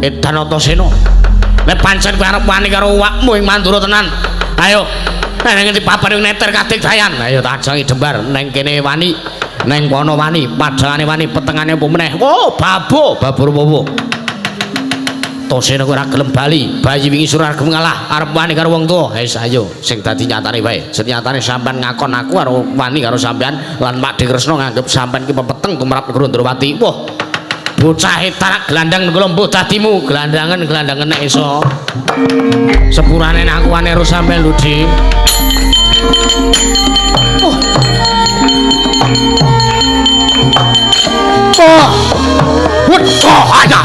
Edan Antasena. Nek pancen kowe arep wani karo awakmu ing Mandura tenan. Ayo. Nang ngendi papan ing neter kadigdayan. Ayo tak ajangi jembar neng kene wani, neng kono wani, padhangane wani, petengane opo meneh. Oh, babo, babur opo. Tosena kowe ora gelem bali, bayi wingi surah gelem ngalah, arep wani karo wong tuwa. Wis ayo sing dadi nyatane wae. Senyatane sampean ngakon aku karo wani karo sampean lan Pakdhe Kresna nganggep sampean ki pepeteng tumrap negara Ndrawati. Wah, bocah tarak gelandang kula mbuh dadimu, gelandangan-gelandangan nek iso. Sepurane nek aku wani karo sampean lho, Dik. Oh. Oh. Wah, aja.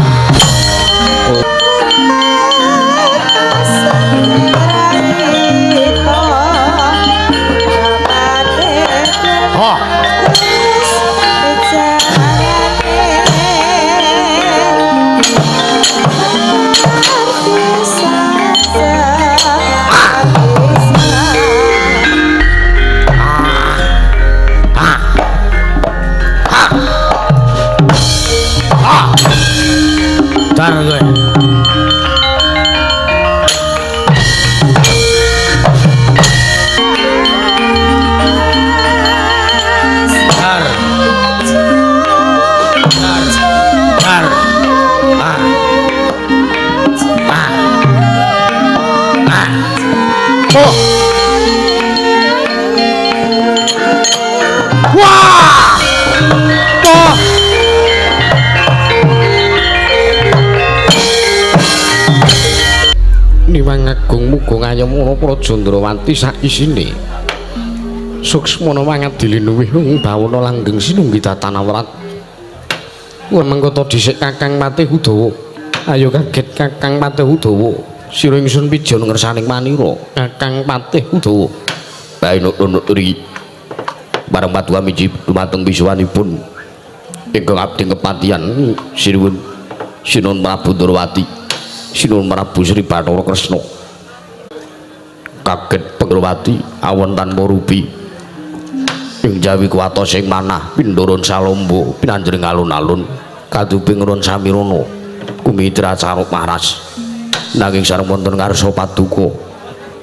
Oh. Dar kowe. Dar. Dar. Dar. Ah. Ah. Ah. Oh. Wah. Oh. Niwang agung muga ngayom Praja Ndrawati sak isine. Suksmana mangadili luwih bawana langgeng sinunggi datan awrat. Wah mengko dhisik Kakang Patih Udawa. Ayo kaget Kakang Patih Udawa. Sira ingsun pijon ngersaning manira Kakang Patih Udawa. Bae nuturi. Bareng paduka miji dumateng pisuwanipun ingkang abdi kepatihan sinuwun Sinuwun Prabu Ndrawati. Sinuwun Prabu Sri Bathara Kresna. Kaget Pengrawati awon tanpa rubi. Ing jawi kuwatos ing manah pindurun salombo pinanjring alun-alun kaduping run samirana kumitra caruk maras. Nanging sareng wonten ngarsa paduka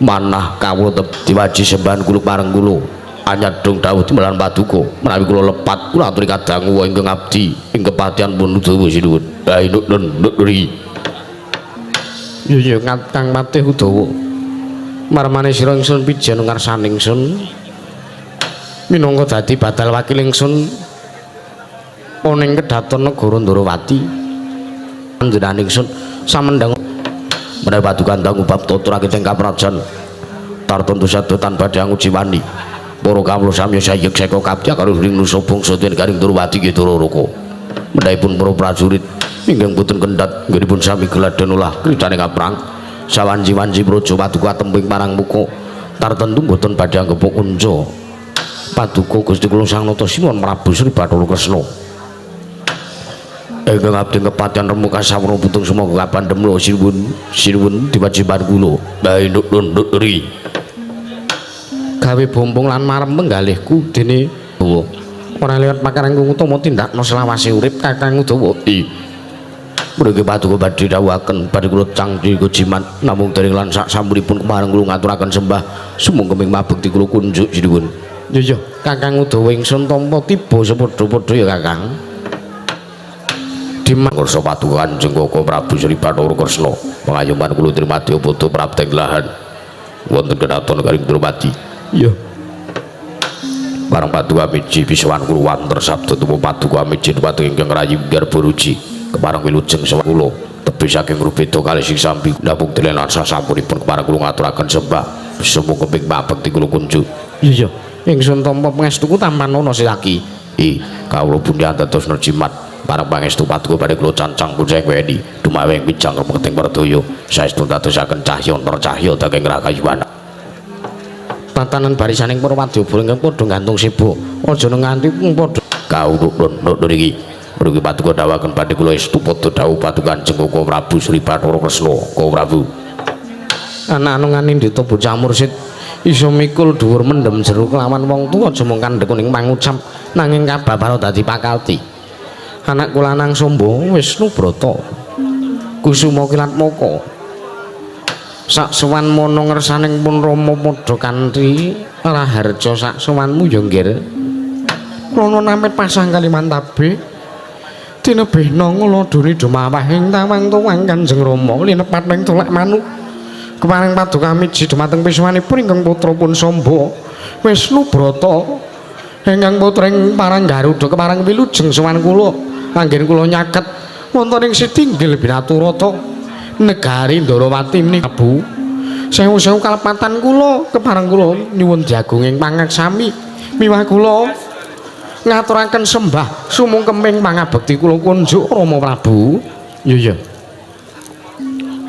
manah kawula diwaji sembahan kula pareng kula anyadong dawuh timelan paduka menawi kula lepat kula aturi kadangu ingkang abdi ing kepatihan pun Udawa sinuwun. Bae nun nuri. Iya Kakang Patih Udawa. Marmane sira ingsun pijen ngarsaning ingsun minangka dadi badal wakil ingsun ana ing kedaton negara Ndrawati. Panjenengan ingsun samendang menawi paduka dangu bab tutur ing kaprajan tartuntu sada tanpa dangu jiwani. Para kawula sami sayek seka kabya karo ring nusa bangsa den garing Ndrawati nggih Duraraka. Mendhahipun para prajurit ingkang boten kendhat nggihipun sami gladhen olah kritane kaprang sawanci-wanci praja paduka tembing marang muka tartentu boten badhe anggep kunca paduka Gusti kula Sang Nata Sinuwun Prabu Sri Bathara Kresna ingkang abdi kepatihan remuk kasawra putung sumangga kabandhem sinuwun sinuwun diwajiban kula bae nuturi gawe bombong lan marem penggalihku dene ora liwat pakarang utama tindakno selawase urip Kakang Udawa. Mriki paduka badhe dawuhaken badhe kula cangdi jimat namung dereng lan sak sampunipun kemareng kula ngaturaken sembah sumangga ming mabekti kula kunjuk sinuwun. Iya Kakang Udawa ingsun tampa tiba sepadha-padha ya Kakang. Dimangarsa paduka Kanjeng Koko Prabu Sri Bathara Kresna pangayoman kula trimadya padha prapteng lahan wonten kedaton garing Ndrawati. Iya. Bareng paduka miji pisuwan kula wanter sabda tumo paduka miji dumateng ingkang rayi Garbaruji. Kepareng wilujeng sawah kula tebih saking rubeda kalih sing sambi namung delen lan sasampunipun kepareng kula ngaturaken sembah sumangga ping mabekti kula kunjuk. Iya ingsun tampa pangestuku tampanana siraki. I kawula bundha dados nerjimat pareng pangestu paduka badhe kula cancang pun weni dumaweng pijang kepengting perdaya saestu dadosaken cahya ner cahya daging rakayuwana. Tatanan barisaning para wadyabala ingkang padha gantung seba aja nganti padha kawula nun iki. Mriki paduka dawuhaken badhe kula estu padha dawuh paduka Kanjeng Koko Prabu Sri Bathara Kresna. Koko Prabu. Anak-anak nindita bocah mursid iso mikul dhuwur mendem jero kelawan wong tuwa aja mung kandhek ning pangucap nanging kababaro dadi pakalti. Anakku lanang sombong Wisnu Brata. Kusuma Kilatmaka. Sak sowan mono ngersaning pun Rama padha kanthi raharja sak sowanmu ya nggir. Krana namit pasang Kalimantabe tinebihna ngladoni dumawah ing tawang tuwang Kanjeng Rama linepat ing tolak manuk. Kepareng paduka miji dumateng pisuwanipun ingkang putra pun Samba Wisnu Brata ingkang putra ing Parang Garuda kepareng wilujeng sowan kula anggen kula nyaket wonten ing sitinggil Binaturata negari Ndarawati menika Bu. Sewu-sewu kalepatan kula kepareng kula nyuwun diagunging pangaksami miwah kula ngaturaken sembah sumungkeming pangabekti kula kunjuk Rama Prabu. Iya iya.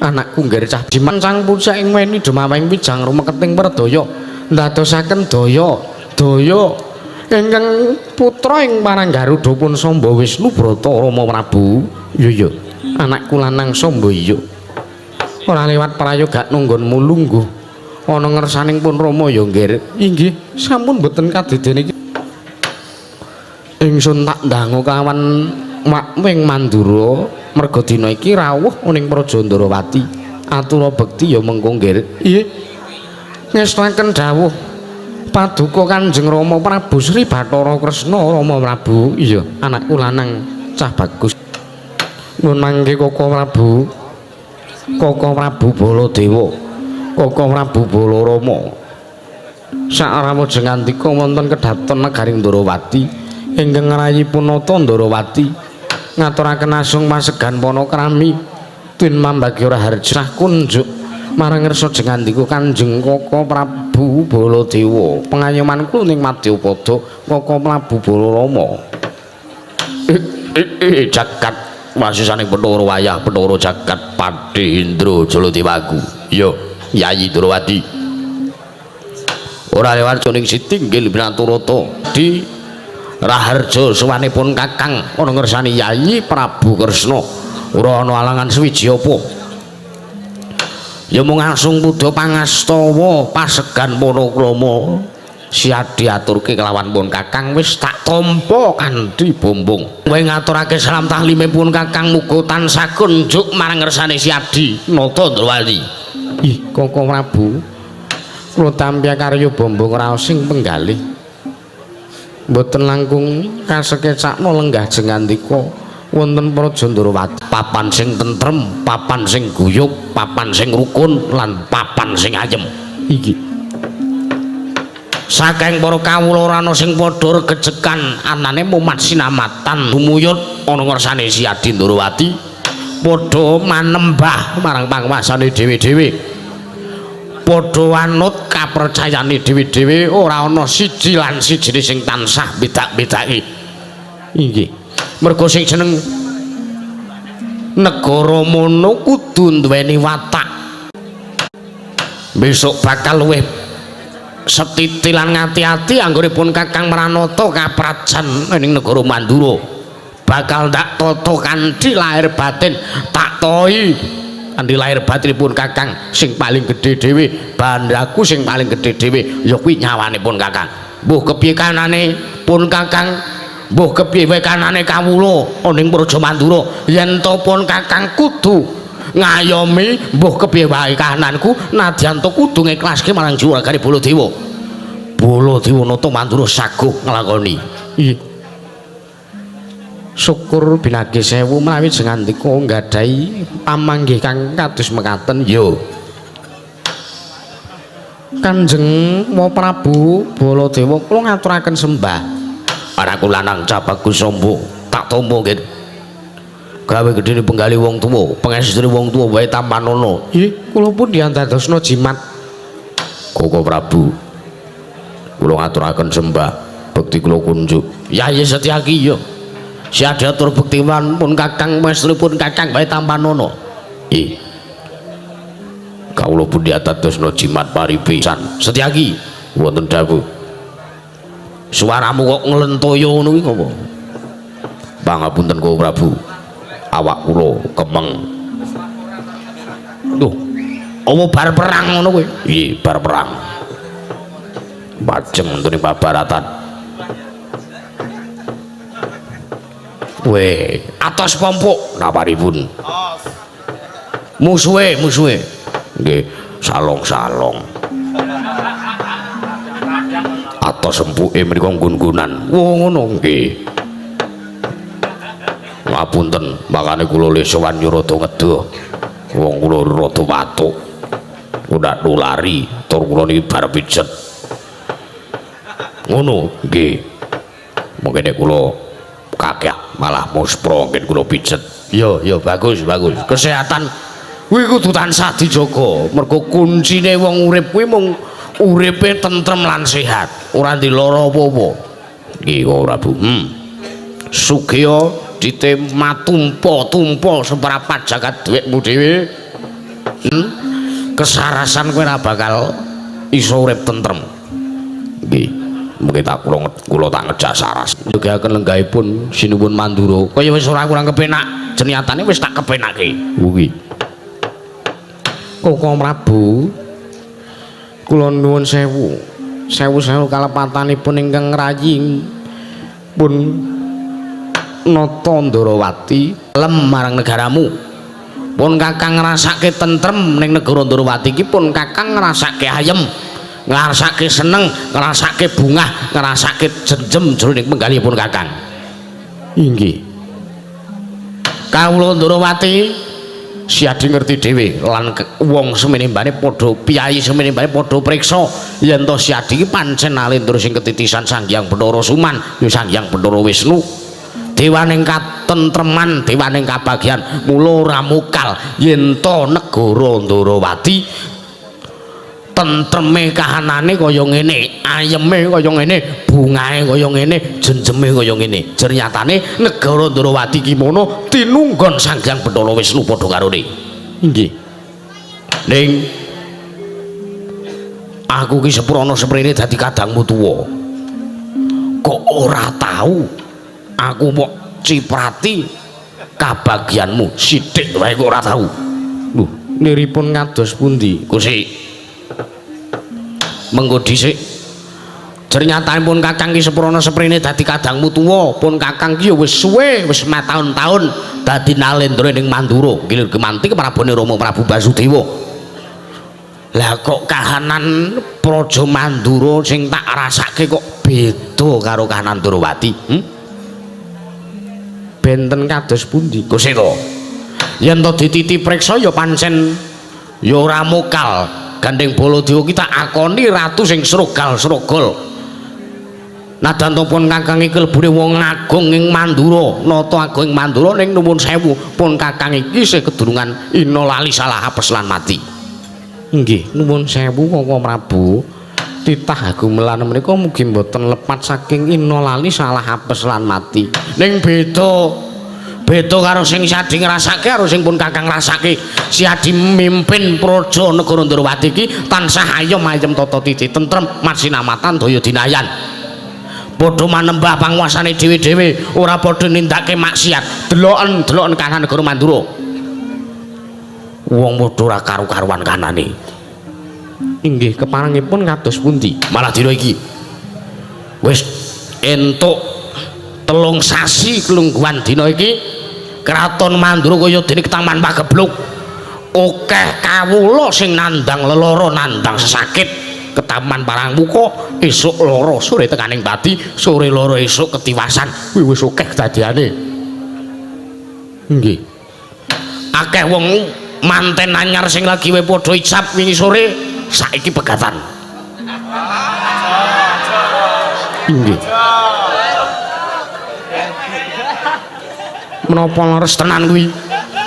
Anakku nggir cah jiman sang pucak ing weni dumaweng wijang rumeketing werdaya ndadosaken daya daya ingkang putra ing Parang Garuda pun Samba Wisnu Brata Rama Prabu. Iya iya. Anakku lanang Samba iya. Ora lewat prayoga nunggonmu lungguh ana ngersaning pun Rama ya nggir. Inggih, sampun boten kadidene iki. Ingsun tak ndangu kawan Makwing Mandura merga dina iki rawuh ning Praja Ndarawati. Atura bekti ya mengko nggir. Nggih. Ngestuaken dawuh paduka Kanjeng Rama Prabu Sri Bathara Kresna Rama Prabu. Iya, anakku lanang cah bagus. Nuwun mangke Koko Prabu. Koko Prabu Baladewa, Koko Prabu Balarama. Sakrawuh jengandika wonten kedaton negari Ndarawati ingkang ngrayipun nata Ndarawati ngaturaken asung pasegan panakrami twin mambagya raharja kunjuk marang ngersa jengandika Kanjeng Koko Prabu Baladewa. Pengayoman kula ning madyapada Koko Prabu Balarama. Jagat wasisaning Bathara wayah Bathara jagat Patih Indra Jalatiwaku. Iya, Yayi Ndrawati. Ora lewat ning sitinggil Binaturata di Raharja sowanipun Kakang ana ngersani Yayi Prabu Kresna. Ora ana alangan suwiji apa. Ya mung asung puda pangastawa pasegan panakrama siadi aturke kelawan pun Kakang wis tak tampa kanthi bombong. Kowe ngaturake salam tahlime pun Kakang muga tansah kunjuk marang ngersane Siadi Nata Ndrawati. Ih, Koko Prabu. Kula tampi karya bombong raos sing penggalih. Mboten langkung kasekecakno lenggah jengandika wonten Praja Ndarawati. Papan sing tentrem, papan sing guyub, papan sing rukun lan papan sing ayem. Iki. Saking para kawula ora ana sing padha regejekan anane mumat sinamatan lumuyut ana ngersane Siadi Ndarawati padha manembah marang panguwasane dhewe-dhewe. Padha anut kapercayane dhewe-dhewe ora ana siji lan sijine sing tansah bedak-bedake. Inggih. Merga sing jeneng negara mono kudu duweni watak. Besok bakal luwih setiti lan ngati-ati anggonipun Kakang Mranata kaprajan ning negara Mandura. Bakal ndak tata kanthi lahir batin tak toi kanthi lahir batinipun Kakang sing paling gedhe dhewe, bandaku sing paling gedhe dhewe ya kuwi nyawanipun Kakang. Mbuh kepiye kanane pun Kakang, mbuh kepiye wae kanane kawula ning Praja Mandura, yen to pun Kakang kudu ngayomi mbuh kepiye wae kahananku nadyan to kudu ngiklaske marang juragane Baladewa. Baladewa Nata Mandura saguh nglakoni. Nggih. Syukur binagi sewu menawi jengandika nggadahi pamanggih kang kados mekaten. Yo. Kanjeng Prabu Baladewa kula ngaturaken sembah. Anakku lanang cah bagus Samba tak tampa nggih. Gawe gedene penggalih wong tuwa, pengestune wong tuwa wae tampanono. Nggih, kula pun diandadosna jimat. Koko Prabu. Kula ngaturaken sembah bekti kula kunjuk. Yayi Setyaki yo. Siadi atur bekti pun Kakang pun Kakang wae tampanono. Nggih. Kawula pun diatadosna jimat paripisan. Setyaki wonten dawuh. Suaramu kok nglentoyo ngono kuwi apa? Pangapunten Koko Prabu. Awak kula kemeng. Duh. Apa bar perang ngono kuwi? Nggih, bar perang. Pajeng wonten ing babaratan. Weh, atos pompok naparipun. Musuhe, musuhe. Nggih, salong-salong. Atos sempuke menika nggun-nggunan. Wah, ngono nggih. Ngapunten, makane kula le sowan yo rada ngedoh. Wong kula rada watuk. Udah nulari, tur kula niki bar pijet. Ngono nggih. Mungkin nek kula kakek malah muspro mungkin kula pijet. Yo yo bagus bagus. Kesehatan kuwi kudu tansah dijaga. Mergo kuncine wong urip kuwi mung uripe tentrem lan sehat, ora ndek lara apa-apa. Nggih ora, Bu. Sugih dite matumpa-tumpa seprapat jagat dhuwitmu dhewe. Kesarasan kowe ora bakal iso urip tentrem. Nggih. Mungkin tak kula tak ngejak saras. Nyugaken lenggahipun sinuwun Mandura. Kaya wis ora kurang kepenak, jenyatane wis tak kepenake. Kuwi. Koko Prabu, kula nuwun sewu. Sewu-sewu kalepatanipun ingkang rayi pun Nata Ndorowati lem marang negaramu. Pun Kakang ngrasake tentrem ning negara Ndorowati iki, pun Kakang ngrasake ayem, ngrasake seneng, ngrasake bungah, ngrasake jenjem jroning penggalihipun Kakang. Inggih. Kawula Ndorowati Siadi ngerti dhewe lan wong semene mbane padha piyayi semene mbane padha priksa yen to Siadi iki pancen nalendra sing ketitisan Sang Hyang Bathara Suman, ya Sang Hyang Bathara Wisnu. Dewaning katentreman, dewaning kabagyan, mula ora mokal yen to negara Ndorowati tentreme kahanane kaya ngene, ayeme kaya ngene, bungahe kaya ngene, jenjeme kaya ngene. Jernyatane negara Ndorowati ki mono tinunggon Sang Hyang Bathara Wisnu padha karone. Inggih. Ning aku ki seprana seprene dadi kadangmu tuwa. Kok ora tau aku mok ciprati kabagyanmu sithik wae kok ora tau. Lho, niripun kados pundi? Gusti. Mengko dhisik. Jernyatanipun Kakang ki seprana seprene dadi kadangmu tuwa, pun Kakang ki ya wis suwe, wis mataun-taun dadi nalendra ning Mandura, gilir gemanti keprabone Rama Prabu Basudewa. Lah kok kahanan Praja Mandura sing tak rasake kok beda karo kahanan Ndorowati? Benten kados pundi? Gusti to. Yen to dititi priksa ya pancen ya ora mokal. Gandeng Baladewa ki tak akoni ratu sing srogal-srogol. Nadan to pun Kakang iki klebune wong agung ing Mandura, nata agung ing Mandura ning nuwun sewu, pun Kakang iki isih kedurungan ina lali salah apes lan mati. Inggih, nuwun sewu Koko Prabu. Titah gumelan menika mugi mboten lepat saking ina lali salah apes lan mati. Ning beda beda karo sing Siadi ngrasake karo sing pun Kakang ngrasake. Siadi mimpin praja negara Ndorowati iki tansah ayem ayem tata titi tentrem masinamatan daya dinayan. Padha manembah panguasane dhewe-dhewe, ora padha nindakake maksiat. Deloken deloken kahanan negara Mandura. Wong padha ora karu-karuan kanane. Inggih, keparengipun kados pundi? Malah dina iki wis entuk 3 sasi kelungguhan dina iki Kraton Mandura kaya dene ketaman pagebluk. Akeh kawula sing nandang lelara, nandang sesakit ketaman parangmuka, esuk lara sore tekaning pati, sore lara esuk ketiwasan. Kuwi wis akeh kedadiane. Nggih. Akeh wong manten anyar sing lagi wae padha ijab wingi sore saiki pegatan. Nggih. Menapa leres tenan kuwi?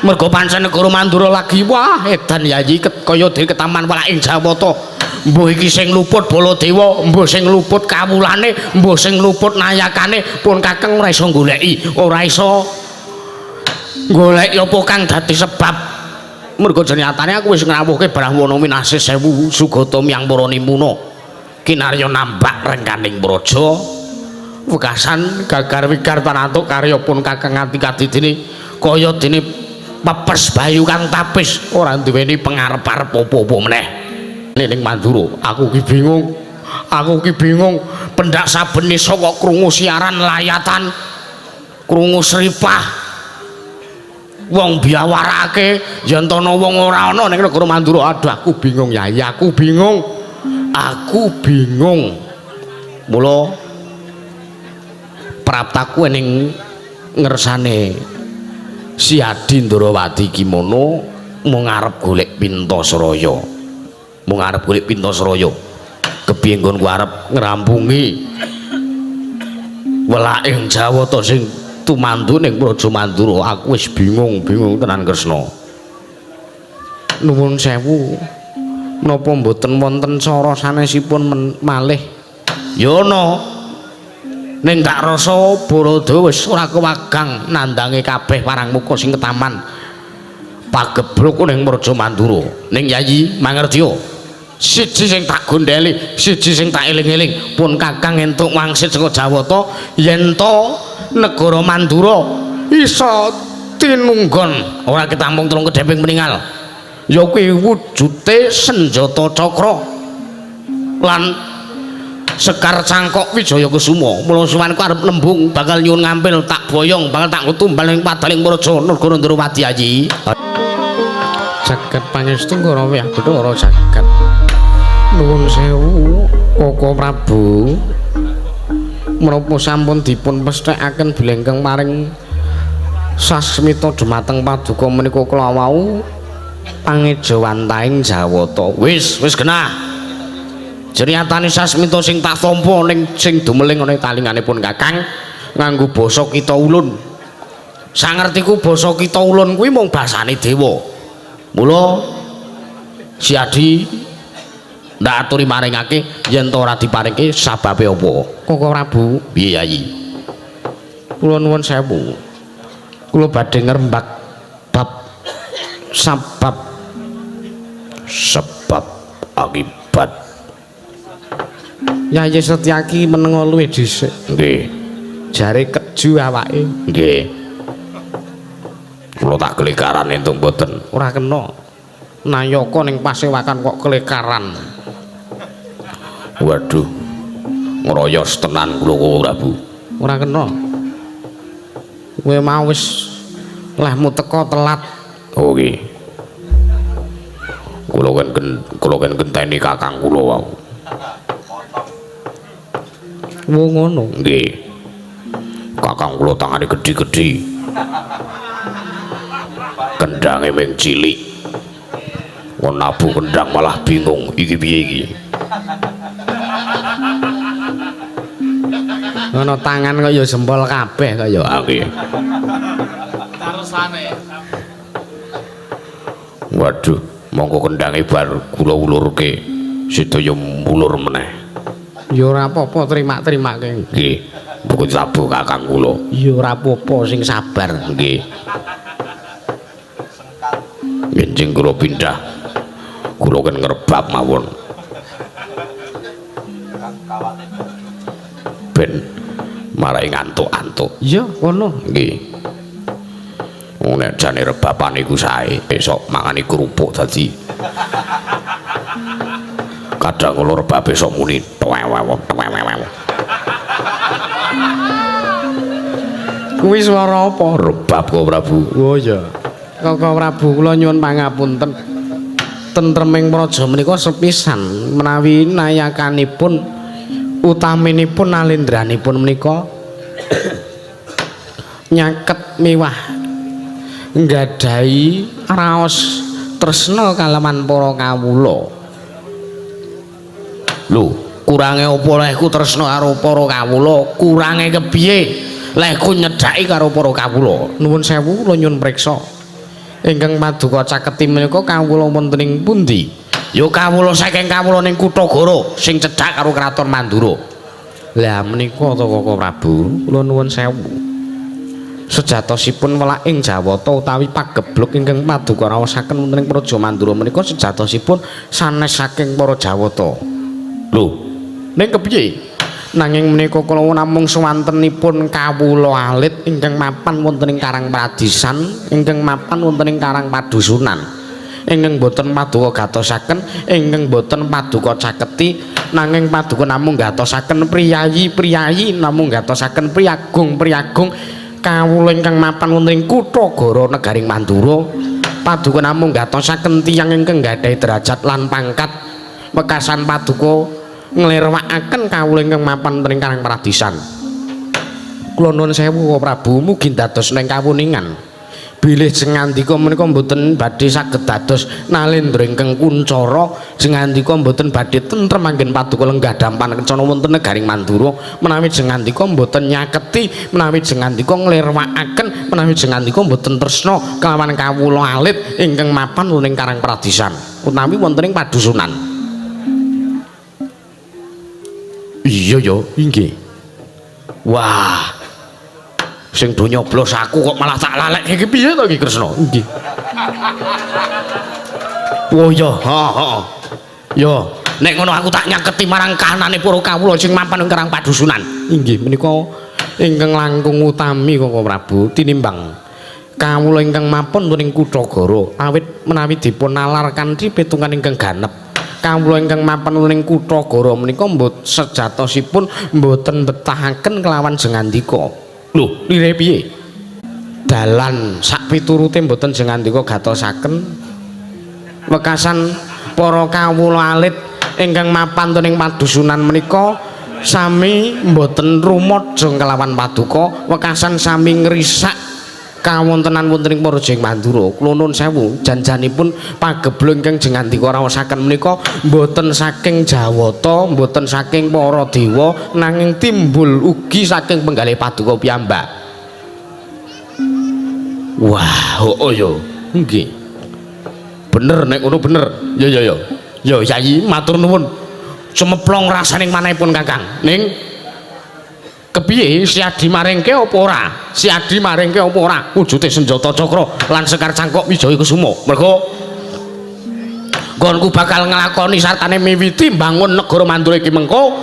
Mergo pancen negara Mandura lagi wah edan yayi kaya dene ketaman walaking Jawata. Mbuh iki sing luput Baladewa, mbuh sing luput kawulane, mbuh sing luput nayakane, pun Kakang ora iso goleki, ora iso goleki apa kang dadi sebab. Mergo jenyatane aku wis ngrawuhke Brahwana Minasih Sewu Sugata Miyang Para Nimuna. Kinarya nambak rengkaning praja. Wekasan gagar wigar tanatuk karya pun Kakang ati kadidene kaya dene pepes bayu kang tapis ora duweni pengarep-arep apa-apa meneh. Ning Mandura aku ki bingung. Aku ki bingung pendak saben desa kok krungu siaran layatan, krungu sripah. Wong biawarake yen to ana wong ora ana ning negara Mandura. Aduh aku bingung Yai, aku bingung. Aku bingung. Mula praptaku ning ngersane Si Adi Ndrawati ki mono mung arep golek Pintasraya. Mung arep golek Pintasraya. Kepiye nggonku arep ngrampungi welaking Jawata sing tumandu ning Praja Mandura. Aku wis bingung-bingung tenan Kresna. Nuwun sewu. Menapa mboten wonten cara sanesipun malih? Ya ana. Ning tak rasa Barada wis ora kewagang nandange kabeh parang muka sing ketaman pagebluk ning Praja Mandura. Ning Yayi mangertiya, siji sing tak gondheli, siji sing tak eling-eling, pun Kakang entuk wangsit saka Jawata yen to negara Mandura iso tinunggon ora ketampung telung kedheping meningal. Ya kuwi wujude senjata cakra lan Sekar Cangkok Wijaya Kusuma. Mula suwanku arep nembung bakal nyuwun ngampil tak boyong bakal tak tumbal ing padaling Praja Negara Ndrawati Ayi. Jagat pangestu Kurawa Bathara jagat. Nuwun sewu Koko Prabu. Menapa sampun dipun pesthekaken bilih paring sasmita dumateng paduka menika kula wau pangejawantahing Jawata. Wis, wis genah. Jeryatane sasmita sing tak tampa ning sing dumeling ana talinganipun Kakang nganggo basa kita ulun. Sangertiku basa kita ulun kuwi mung basane dewa. Mula Si Adi ndak aturi maringake yen to ora diparingke sababe apa? Koko Prabu, piye Yayi? Kula nuwun sewu. Kula badhe ngrembak bab sabab sebab akibat. Yayi Setyaki menengo luwih dhisik. Nggih. Jare keju awake. Nggih. Kula tak kelikaran entuk mboten. Ora kena. Nayaka ning pasewakan kok kelikaran. Waduh. Ngroyos tenan kula Koko Prabu. Ora kena. Kowe mau wis lehmu teko telat. Oh nggih. Kula kan genteni kakang kula wau. Wong ngono. Nggih. Kakang kula tangane gedhi-gedhi. Kendhange ming cilik. Wong nabuh kendhang malah bingung iki piye iki. Ngono tangan kok ya jempol kabeh kok ya. Nggih. Tarusane. Waduh, monggo kendhange bar kula ulurke sedaya mulur meneh. Ya ora apa-apa, terima-terimake. Nggih. Mbok tabuh kakang kula. Ya ora apa-apa, sing sabar. Nggih. Benjing kula pindah. Kula kan ngrebab mawon. Ben marai ngantuk-antuk. Iya, kono. Nggih. Wong nek jane rebapan iku sae, besok mangani kerupuk dadi. Kadang kula rebab besok muni tuwewew tuwewew. Kuwi swara apa? Rebab kok Prabu. Oh iya. Koko Prabu kula nyuwun pangapunten. Tentreming praja menika sepisan menawi nayakanipun utaminipun nalendranipun menika nyaket miwah nggadahi raos tresna kalaman para kawula. Lho, kurange apa lehku tresna karo para kawula? Kurange kepiye lehku nyedhaki karo para kawula? Nuwun sewu kula nyuwun priksa. Ingkang paduka caketi menika kawula wonten ing pundi? Ya kawula saking kawula ning Kutagara sing cedhak karo Kraton Mandura. Lah menika to Koko Prabu, kula nuwun sewu. Sejatosipun welaking Jawata utawi pagebluk ingkang paduka raosaken wonten ing Praja Mandura menika sejatosipun sanes saking para Jawata. Lho, ning kepiye? Nanging menika kula namung swantenipun kawula alit ingkang mapan wonten ing Karang Pradisan, ingkang mapan wonten ing Karang Padusunan. Ingkang boten paduka gatosaken, ingkang boten paduka caketi, nanging paduka namung gatosaken priyayi-priyayi, namung gatosaken priyagung-priyagung Kawula ingkang mapan wonten ing kutha Goro negaring Mandura. Paduka namung gatosaken tiyang ingkang gadhahi derajat lan pangkat. Wekasan paduka nglirwakaken kawula ingkang mapan wonten ing Karang Paradisan. Kula nuwun sewu Prabu, mugi dados ing kawuningan bilih jengandika menika mboten badhe saged dados nalendra ingkang kuncara, jengandika mboten badhe tentrem anggen paduka lenggah dampan kencana wonten negaring Mandura menawi jengandika mboten nyaketi, menawi jengandika nglirwakaken, menawi jengandika mboten tresna kelawan kawula alit ingkang mapan wonten ing Karang Paradisan utawi wonten ing padusunan. Iya ya, inggih. Wah, sing do nyoblos aku kok malah tak lalek iki piye to iki Kresna? Nggih. Oh iya, heeh. Ya, nek ngono aku tak nyaketi marang kahanane para kawula sing mapan ing Karang Padusunan. Inggih, menika ingkang langkung utami Koko Prabu tinimbang kawula ingkang mapan wonten ing kutha Goro awit menawi dipun nalar kanthi pitungan ingkang ganep. Kawula ingkang mapan wonten ing kutha Goro menika mbot sejatosipun mboten betahaken kelawan jengandika. Lho, lire piye? Dalan sak piturute mboten jengandika gatosaken. Wekasan para kawula alit ingkang mapan wonten ing padusunan menika sami mboten rumaja kelawan paduka, wekasan sami ngrisak kawontenan wonten ing Parajing Mandura. Kula nuwun sewu, janjanipun pageblung ingkang jengandika raosaken menika mboten saking Jawata, mboten saking para dewa, nanging timbul ugi saking penggalih paduka piyambak. Wah, oh ya, nggih. Bener nek ngono bener. Ya ya ya. Ya Yayi matur nuwun. Cemeplong rasane manahipun Kakang. Ning kepiye Siadi maringke apa ora? Siadi maringke apa ora? Wujude senjata cakra lan sekar cangkok Wijaya Kusuma. Mergo nggonku bakal nglakoni sartane miwiti mbangun negara Mandura iki mengko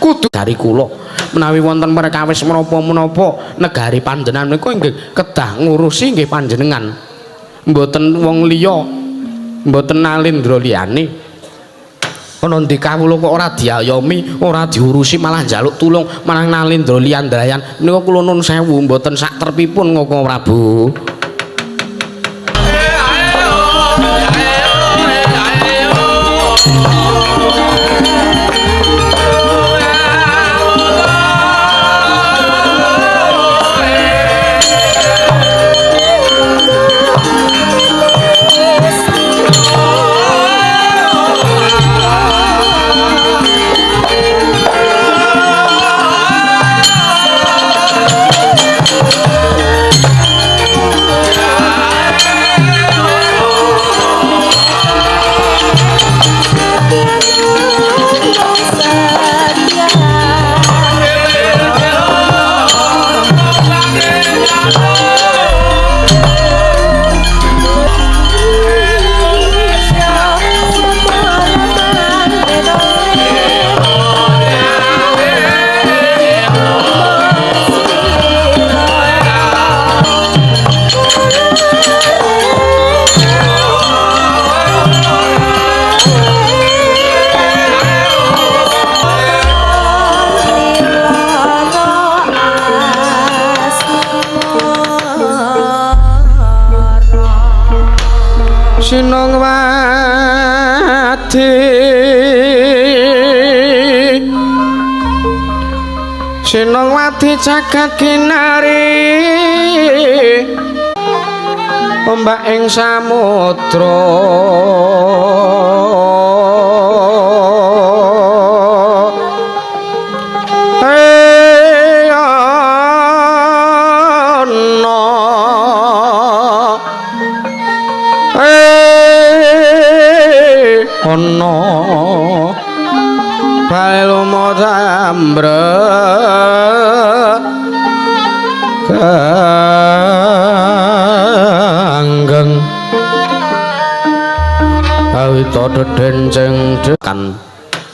kudu dari kula. Menawi wonten perkawis menapa-menapa negari panjenengan menika nggih kedah ngurusi nggih panjenengan. Mboten wong liya, mboten nalindra liyane. Ana ndi kawula kok ora diayomi, ora diurusi malah njaluk tulung marang nalindra liyandrayan. Menika kula nun sewu mboten sak terpipun Koko Prabu. Sinongwati Sinongwati jagat kinari ombak ing samudra ana bae lumo tambre kanggeng awita dedenceng kan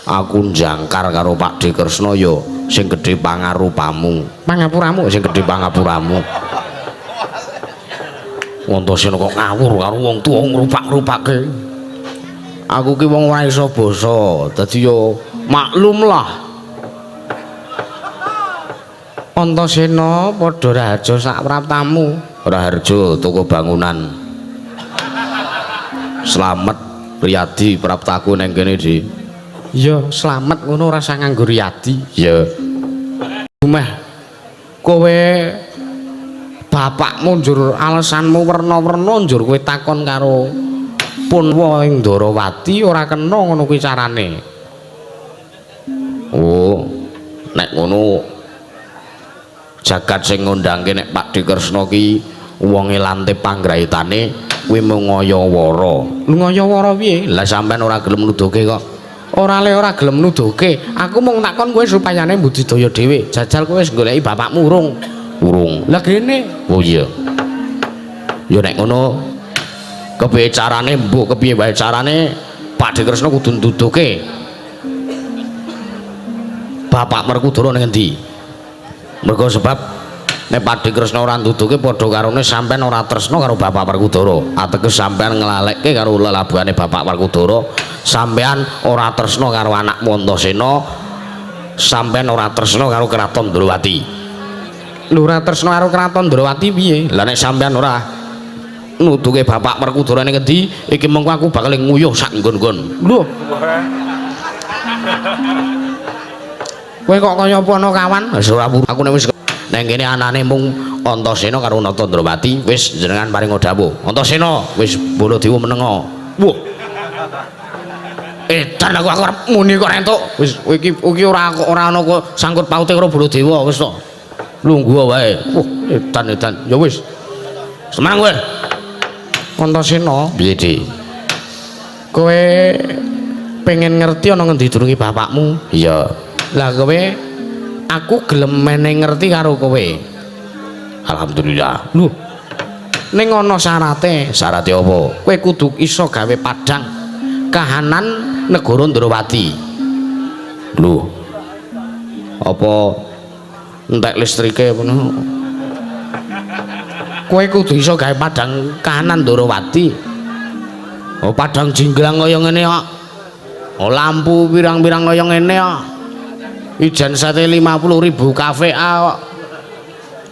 aku njangkar karo Pak D Kresna ya sing gedhe pangarupamu pangapuramu sing gedhe pangapuramu. Antasena kok ngawur karo wong tuwa ngrupak-ngrupake. Aku ki wong ora iso basa, dadi yo maklum lah. Antasena padha raharja sak praptamu. Raharja toko bangunan. Slamet Riyadi praptaku neng kene, Di. Iya, slamet ngono ora usah nganggo Riyadi. Iya. Meh kowe bapakmu njur alasanmu werna-werna njur kowe takon karo Punwa ing Ndorowati ora kena ngono kuwi carane. Oh, nek ngono jagat sing ngundangke nek Pakdhe Kresna ki wonge lantip panggraitane kuwi mung ngayawara. Ngayawara piye? Lah sampean ora gelem nuduhke kok. Ora le ora gelem nuduhke. Aku mung takon kowe supayane mbudidaya dhewe. Jajal kowe wis goleki bapakmu urung? Urung. Lah gene. Oh iya. Ya nek ngono kepiye carane mbuh kepiye wae carane Pakdhe Kresna kudu nuduhke Bapak Werkudara ning endi? Mergo sebab nek Pakdhe Kresna ora nduduhke padha karone sampean ora tresna karo Bapak Werkudara. Ateges sampean nglalekke karo lelabuhane Bapak Werkudara, sampean ora tresna karo anakmu Antasena, sampean ora tresna karo Kraton Ndorowati. Lho ora tresna karo Kraton Ndorowati piye? Lah nek sampean ora nuduhke Bapak Werkudara ning endi, iki mengko aku bakal nguyuh sak nggon-nggon. Lho. Kowe kok kaya apa ana kawan? Wis ora aku nek wis nang kene anane mung Antasena karo Nata Ndrawati, wis jenengan paring dawuh. Antasena wis Baladewa menenga. Wah. Edan aku arep muni kok entuk. Wis iki iki ora ora ana kok sangkut paute karo Baladewa wis to. Lungguh wae. Wah, edan edan. Ya wis. Semangat kowe. Antasena, piye, Dik? Kowe pengen ngerti ana ngendi durunge bapakmu? Iya. Lah kowe aku gelem meneh ngerti karo kowe. Alhamdulillah. Lho. Ning ana syarate. Syarate apa? Kowe kudu iso gawe padhang kahanan negara Ndrawati. Lho. Apa entek listrike ngono? Kowe kudu iso gawe padhang kahanan Ndrawati. Oh padhang jinglang kaya ngene kok. Oh lampu pirang-pirang kaya ngene kok. Ijen sate 50.000 KVA kok.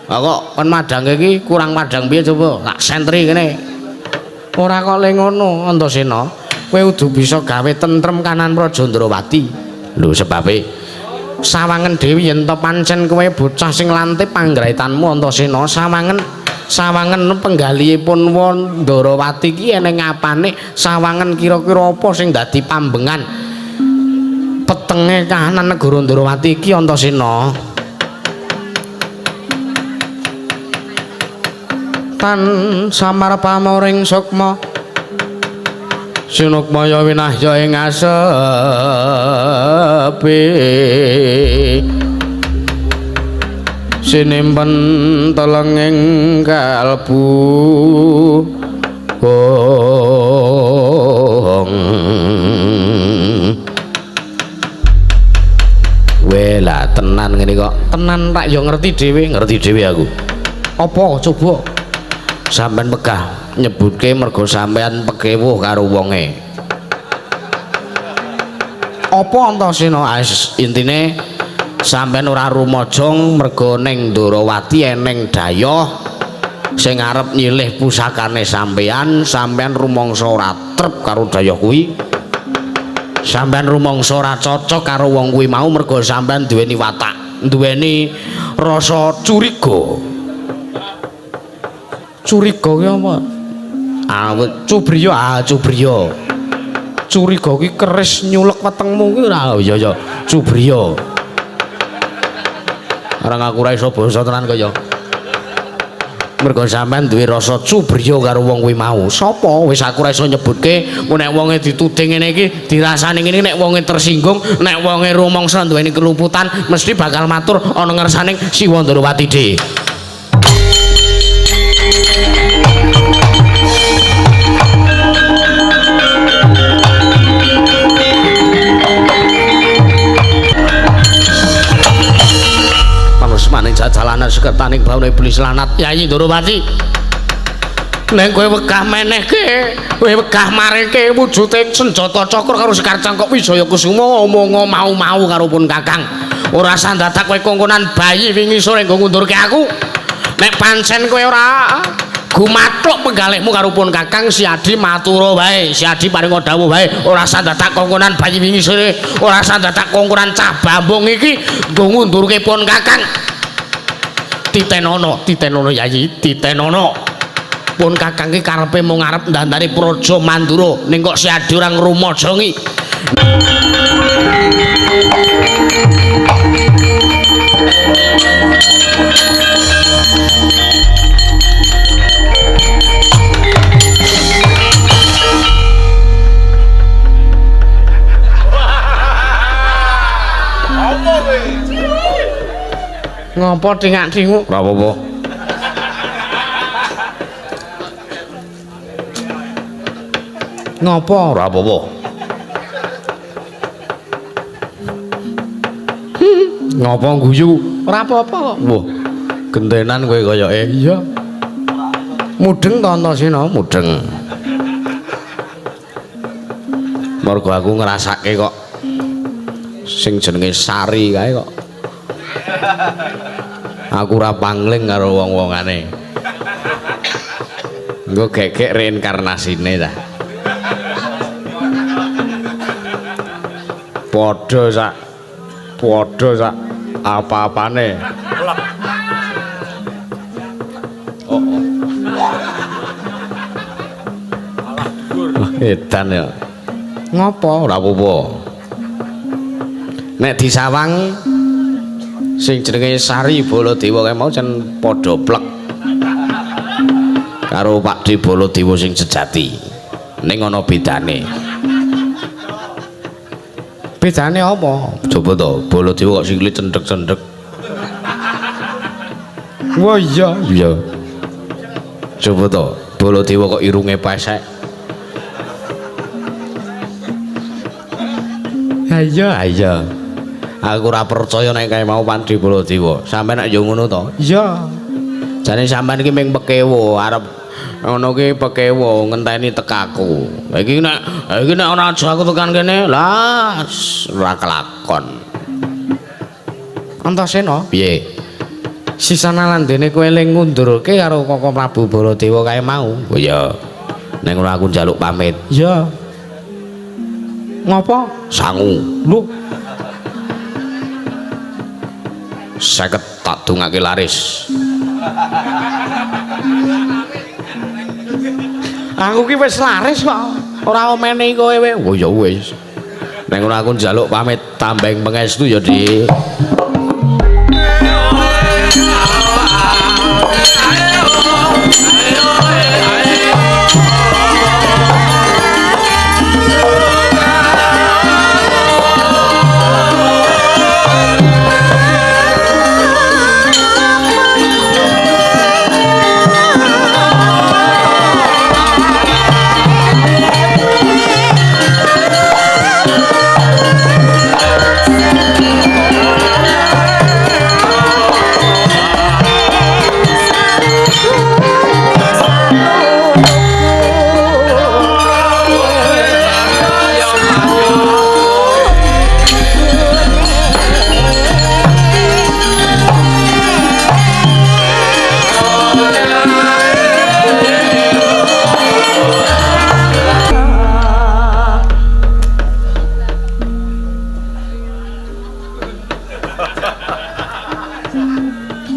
Lah kok kon madhang iki kurang padhang piye coba? Tak sentri kene. Ora kok le ngono Antasena. Kowe kudu bisa gawe tentrem kanan Praja Ndrawati. Lho sebabe sawangen dhewe yen to pancen kowe bocah sing lantip panggraitanmu Antasena, sawangen sawangen penggalihe Punwa Ndrawati ki eneng apane, sawangen kira-kira apa sing dadi pambengan petenge kahanan negara Ndrawati iki Antasena. Tan samar pamoring sukma sinukmaya winahya ing asepi sinimpen telenging kalbu gong. Wela tenan ngene kok. Tenan tak ya ngerti dhewe, ngerti dhewe aku. Apa coba? Sampeyan megah nyebutke mergo sampeyan pekewuh karo wonge. Apa Antasena? Intine sampeyan ora rumajang mergo ning Ndrawati eneng dayoh sing arep nyilih pusakane sampeyan, sampeyan rumangsa ora trep karo dayoh kuwi. Sampeyan rumangsa ora cocok karo wong kuwi mau mergo sampeyan duweni watak, duweni rasa curiga. Curiga ki apa? Ah, cubriya, ah cubriya. Curiga ki keris nyulek wetengmu ki ora. Oh iya ya, cubriya. Ora ngaku ora iso basa tenan kaya. Mergo sampean duwe rasa cubriya karo wong kuwi mau. Sapa? Wis aku ora iso nyebutke, nek wonge dituding ngene iki, dirasani ngene nek wonge tersinggung, nek wonge rumangsa duweni keluputan, mesti bakal matur ana ngersane Siwa Ndrawati dhewe. Maning jajalanan sekertaning baune iblis lanat Yayi Ndrawati. Nek kowe wegah menehke, kowe wegah mareke wujude senjata cakra karo Sekar Cangkok Wijaya Kusuma omongo mau-mau karo pun Kakang. Ora usah dadak kowe kongkonan bayi wingi sore nggo ngundurke aku. Nek pancen kowe ora gumathuk penggalihmu karo pun Kakang Siadi matura wae, Siadi paringa dawuh wae, ora usah dadak kongkonan bayi wingi sore, ora usah dadak kongkonan cah bambung iki nggo ngundurke pun Kakang. Titenono, titenono Yayi, titenono. Pun Kakang iki karepe mung arep ndandani Praja Mandura, ning kok Siadi ora ngrumajangi. Ngopo tingak-tinguk? Ora apa-apa. Ngopo? Ora apa-apa. Ngopo guyu? Ora apa-apa. Wah, gentenan kowe kayake. Iya. Mudeng to Antasena? Mudeng. Mergo aku ngrasake kok sing jenenge Sari kae kok. Aku ora pangling karo wong-wongane. Engko gegek reinkarnasine ta. Padha sak padha sak apa-apane. Oh. Edan ya. Ngopo? Ora apa-apa. Nek disawang sing jenenge Sari Baladewa kae mau jan padha plek karo Pakdhe Baladewa sing sejati. Ning ana bedane. Bedane apa? Coba to, Baladewa kok sikile cendhek-cendhek. Wah iya, iya. Coba to, Baladewa kok irunge pesek. Ha iya, iya. Aku ora percaya nek kae mau Pakdhe Baladewa. Sampeyan nek yo ngono to? Iya. Jane sampeyan iki mung pekewo, arep ngono ki pekewo ngenteni tekaku. Iki nek ora aja aku tekan kene, lah ora kelakon. Antasena, piye? Sisana landene kowe eling ngundurke karo Koko Prabu Baladewa kae mau. Oh iya. Ning ora aku njaluk pamit. Iya. Ngopo? Sangu. Lho. 50 tak dongake laris. Aku ki wis laris kok. Ora omene kowe. Oh ya wis. Nek ngono aku njaluk pamit tambeng pangestu ya, Dik.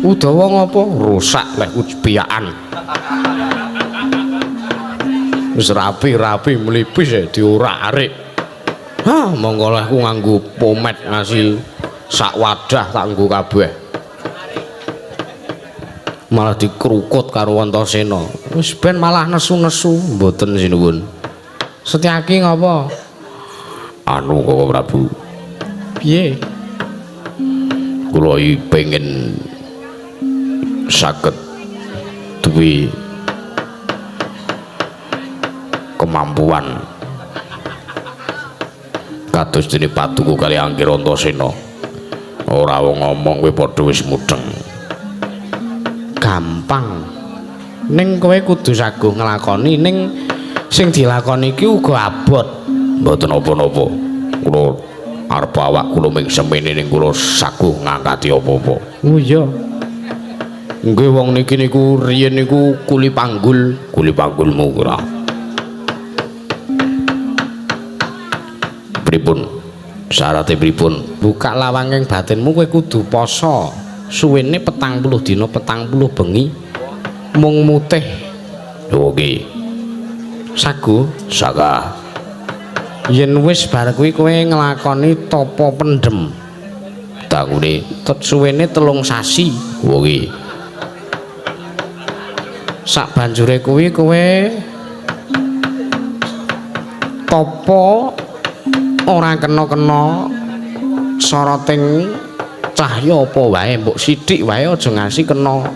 Udawa ngopo? Rusak leh piyakan. Wis rapi-rapi mlipis ya diorak-arik. Hah, monggo leh ku nganggo pomet ngasih sak wadah tak nggo kabeh. Malah dikrukut karo Antasena. Wis ben malah nesu-nesu, mboten sinuwun. Setyaki ngopo? Anu Koko Prabu. Piye? Kula iki pengen saged duwe kemampuan kados dene paduka kali Angger Antasena. Ora wong ngomong kowe padha wis mudeng. Gampang. Ning kowe kudu saguh nglakoni, ning sing dilakoni iki uga abot. Mboten napa-napa. Kula Arep awak kula ming semene ning kula saguh ngangkati apa-apa. Oh iya. Nggih wong niki niku riyen niku kuli panggul, kuli panggulmu ora. Pripun? Syarate pripun? Buka lawanging batinmu kowe kudu poso. Suwene 40 dina 40 bengi mung mutih. Oke. Sagu saka. Yen wis bar kuwi kowe nglakoni tapa pendem. Tangune suwene 3 sasi. Oke. Sak banjure kuwi kowe tapa ora kena-kena soroting cahya apa wae, mbok sithik wae aja ngasi kena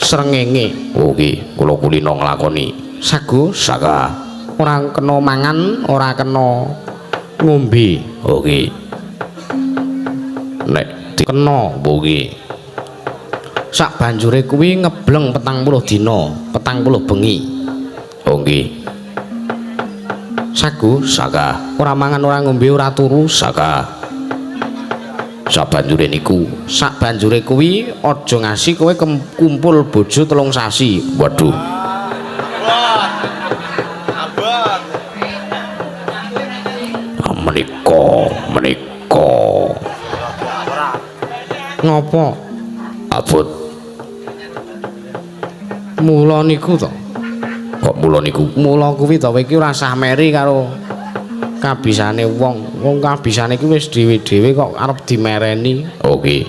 srengenge. Oke, kula kulino nglakoni. Sagu saka. Ora kena mangan, ora kena ngombe. Oke. Nek kena, oke. Sak banjure kuwi ngebleng 40 dina, 40 bengi. Oke. Sagu saka. Ora mangan, ora ngombe, ora turu, saka. Sabanjure niku, sak banjure kuwi aja ngasi kowe kumpul bojo 3 sasi. Waduh. Menika ngopo abot mula niku to? Kok mula niku? Mula kuwi to, kowe iki ora sah meri karo kabisane wong. Wong kabisane iki wis dhewe-dhewe kok arep dimereni. Oke.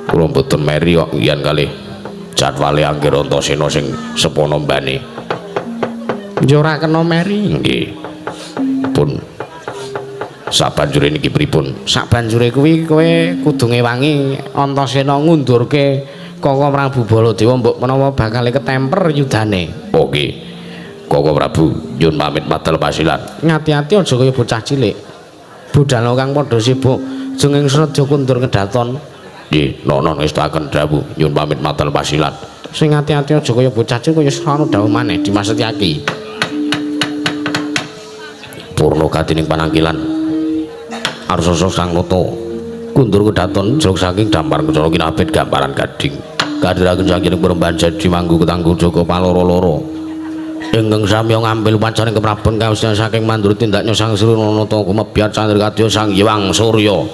Kula mboten meri kok yen kalih jadwale Angger Antasena sing sepono mbane. Ya ora kena meri. Nggih. Pun sabanjure niki pripun? Sabanjure kuwi kowe kudu ngewangi Antasena ngundurke Koko Prabu Baladewa mbok menawa bakal ketemper yudane. Oke. Koko Prabu nyun pamit madal pasilan. Ngati-ati aja kaya bocah cilik. Budal kang padha sibuk jenging sraja kundur kedaton. Nggih, nono ngestakaken dawuh nyun pamit madal pasilan. Sing ati-ati aja kaya bocah cilik kaya ana dawuh maneh Dimas Setyaki. Purna gatining panangkilan Arsasa Sang Nata kundur kedaton jrog saking dampar kencana kinabet gambaran gading kadhiraken saking peremban jadi manggu ketanggu joko paloro-loro ingkang samya ngambil pacaring keprabon kawusna saking mandur tindaknya Sang Sri Nata kumebyar candra kadya Sang Hyang Surya.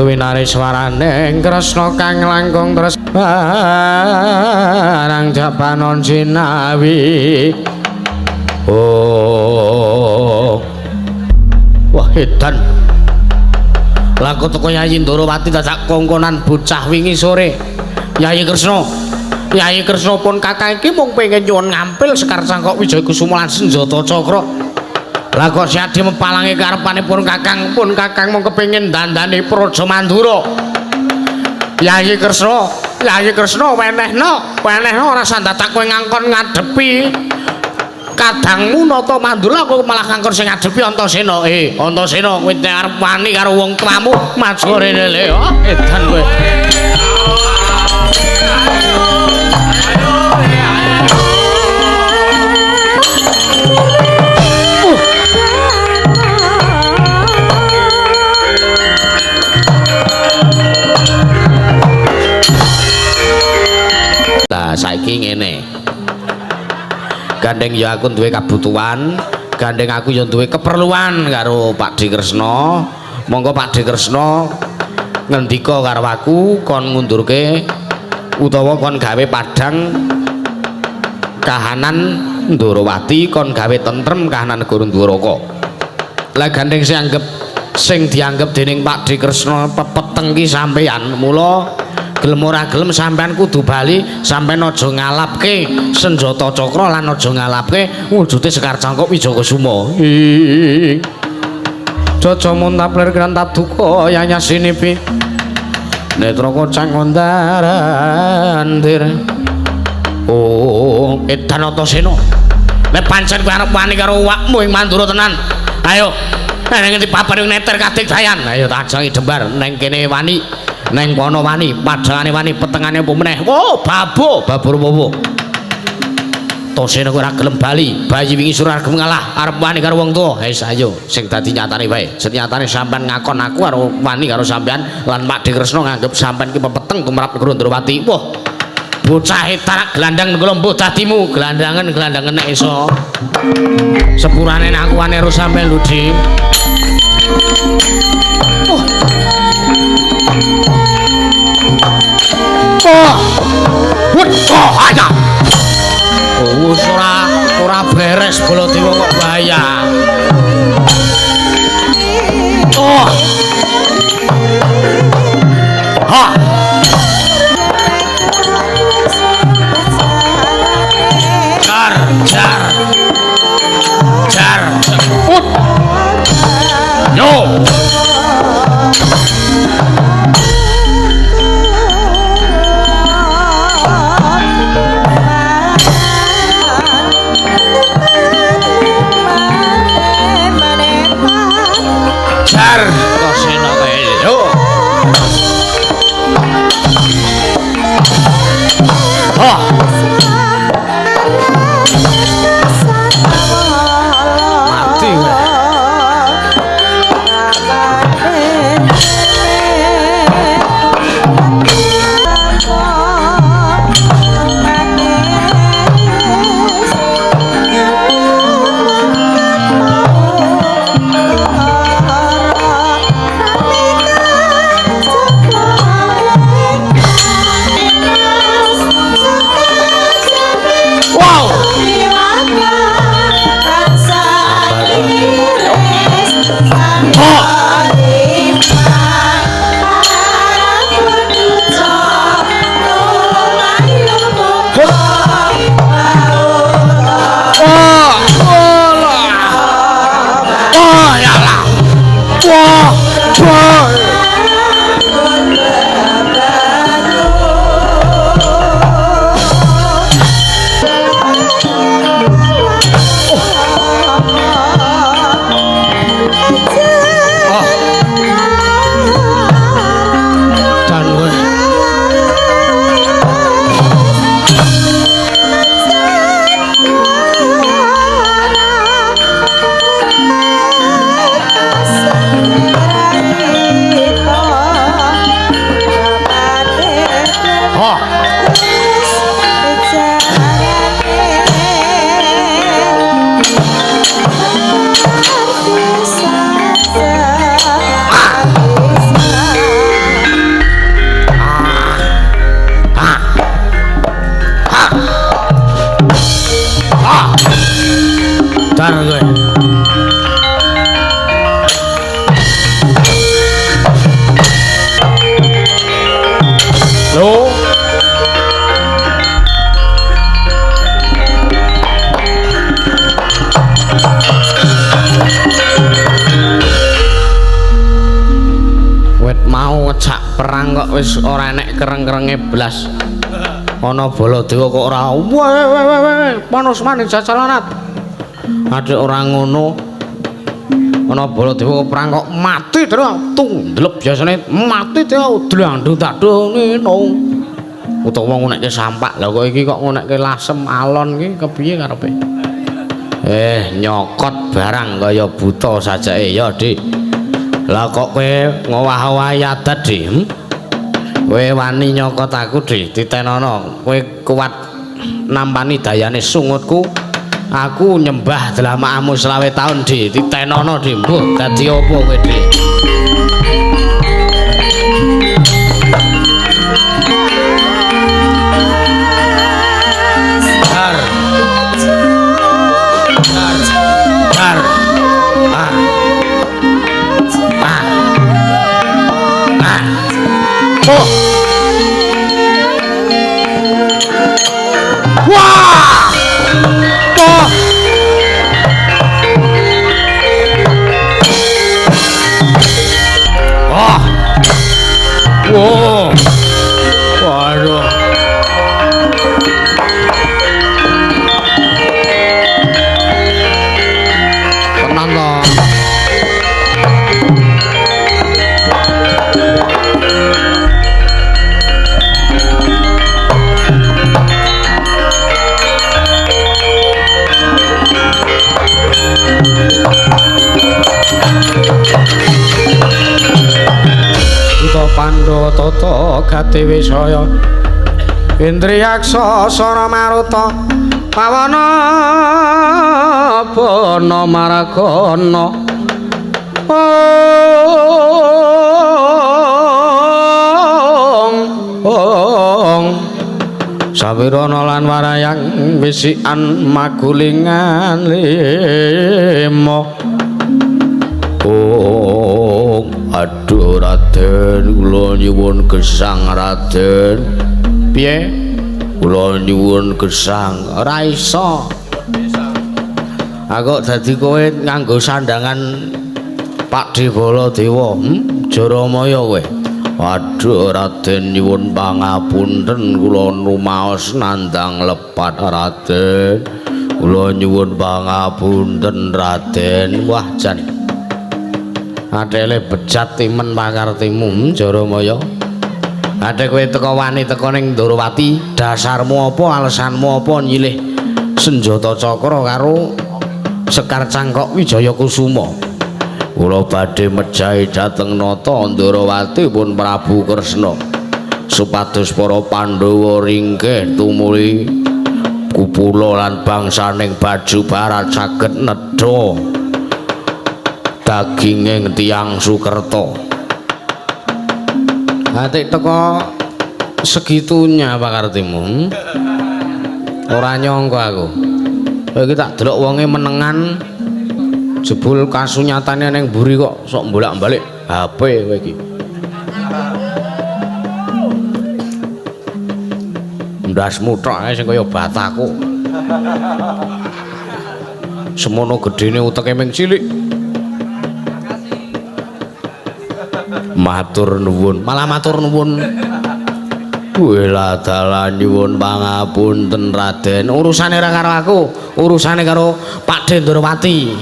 Tuwinaris waraning Kresna kang langkung tres barang jabanon jinawi. Oh. Wah edan. Lah kok teko Yayi Ndorowati dadak kongkonan bocah wingi sore. Yayi Kresna. Yayi Kresna pun kakang iki mung pengen nyuwun ngampil Sekar Cangkok Wijaya Kusuma lan senjata cakra. Lah kok Siadi mepalangi karepanipun kakang, pun kakang mung kepengin dandani Praja Mandura. Yayi Kresna, Yayi Kresna wenehno, wenehno ora sandadak kowe ngangkon ngadepi kadangmu Nata Mandura kok malah ngangkon sing ngadepi Antasena. Antasena kowe arep wani karo wong tuamu, maju rene le. Oh, edan kowe. Gandeng ya aku duwe kabutuhan, gandeng aku ya duwe keperluan karo Pakdhe Kresna. Monggo Pakdhe Kresna ngendika karo aku kon ngundurke utawa kon gawe padhang kahanan Ndorowati, kon gawe tentrem kahanan negara Ndwaraka. Lah gandeng sing anggep sing dianggep dening Pakdhe Kresna pepeteng ki sampeyan, mula gelem ora gelem sampeyan kudu bali, sampeyan aja ngalapke senjata cakra lan aja ngalapke wujude Sekar Cangkok Wijakusuma. Jaja muntap lir krantap duka yanyasinipi netra kocang kondarandir. Oh, edan Antasena. Nek pancen kowe arep wani karo awakmu ing Mandura tenan. Ayo, nang ngendi papan neter kadigdayan. Ayo tak ajangi jembar neng kene wani, neng kono wani, padhangane wani, petengane opo meneh. Oh, babo, babur wowo. Tosena kowe ora gelem bali, bayi wingi suruh arep ngalah, arep wani karo wong tuwa. Wis ayo, sing dadi nyatane wae. Senyatane sampean ngakon aku karo wani karo sampean lan Pakdhe Kresna nganggep sampean ki pepeteng tumrap negara Ndrawati. Wah, bocah tarak gelandang kula mbuh dadimu, gelandangan-gelandangan nek iso. Sepurane nek aku wani karo sampean lho, Dik. Oh. Oh. Oh, aja. Oh, wis ora beres Baladewa kok bahaya. Oh. Ha. Jar, jar. Jar. Ut. Yo. Jar Tosena kae. Yo. Ha. Mati kowe. Wow. Ha. Wah, alah. Wah, ya lah. Wah, wah. Oh. Dan kowe. Ha. Ha. Ha. Ha. Dar kowe. Lho. Wit mau ngejak perang kok wis ora enek kereng-kerenge blas. Ana Baladewa kok ora we we we we panos maning jajalanat. Adik ora ngono. Ana Baladewa perang kok mati terus tundlep biasane mati terus dlandung dadung nino. Utawa ngonekke sampak. Lah kok iki kok ngonekke lasem alon iki kepiye karepe? Nyokot barang kaya buta sajake ya, Dik. Lah kok kowe ngowah-owahi adat, Dik? Kowe wani nyokot aku, Dik, titenono. Kowe kuat nampani dayane sungutku. Aku nyembah dlamakmu 25 taun, Dik. Titenono, Dik. Mbuh dadi apa kowe, Dik? Har. Har. Har. Ah. Ah. Ah. Oh. Wah! Oh. Oh. Wow. Waduh. Tenan to. Duta Pandhawa tata gati wisaya Indriyaksa Sara Maruta Pawana Bana Maragana. Ong ong Sawirana lan warayang wisikan magulingan lima. Oh, aduh Raden, kula nyuwun gesang Raden. Piye? Kula nyuwun gesang. Ora iso. Aku dadi kowe nganggo sandangan Pakdhe Baladewa, Jaramaya kowe. Waduh Raden nyuwun pangapunten kula rumaos nandang lepat Raden. Kula nyuwun pangapunten Raden. Wah jan. Adele bejat timen pakartimu Jaramaya. Ade kowe teko wani teko ning Ndorowati, dasarmu apa, alesanmu apa nyilih senjata cakra karo Sekar Cangkok Wijaya Kusuma. Kula badhe mejahi dhateng nata Ndorowati pun Prabu Kresna supados para Pandhawa ringkih tumuli kupula lan bangsaning Baju Barat saged nedha daginging tiyang Sukerta. Atik teko segitunya pakartimu. Ora nyangka aku. Iki tak delok wonge menengan jebul kasunyatane ning mburi kok sok bolak-balik HP kowe iki. Ndasmu tok ae sing kaya bataku. Semono gedene uteke ming cilik. Matur nuwun, malah matur nuwun. Wela dalan nyuwun pangapunten Raden. Urusane ora karo aku, urusane karo Pakdhe Ndorowati.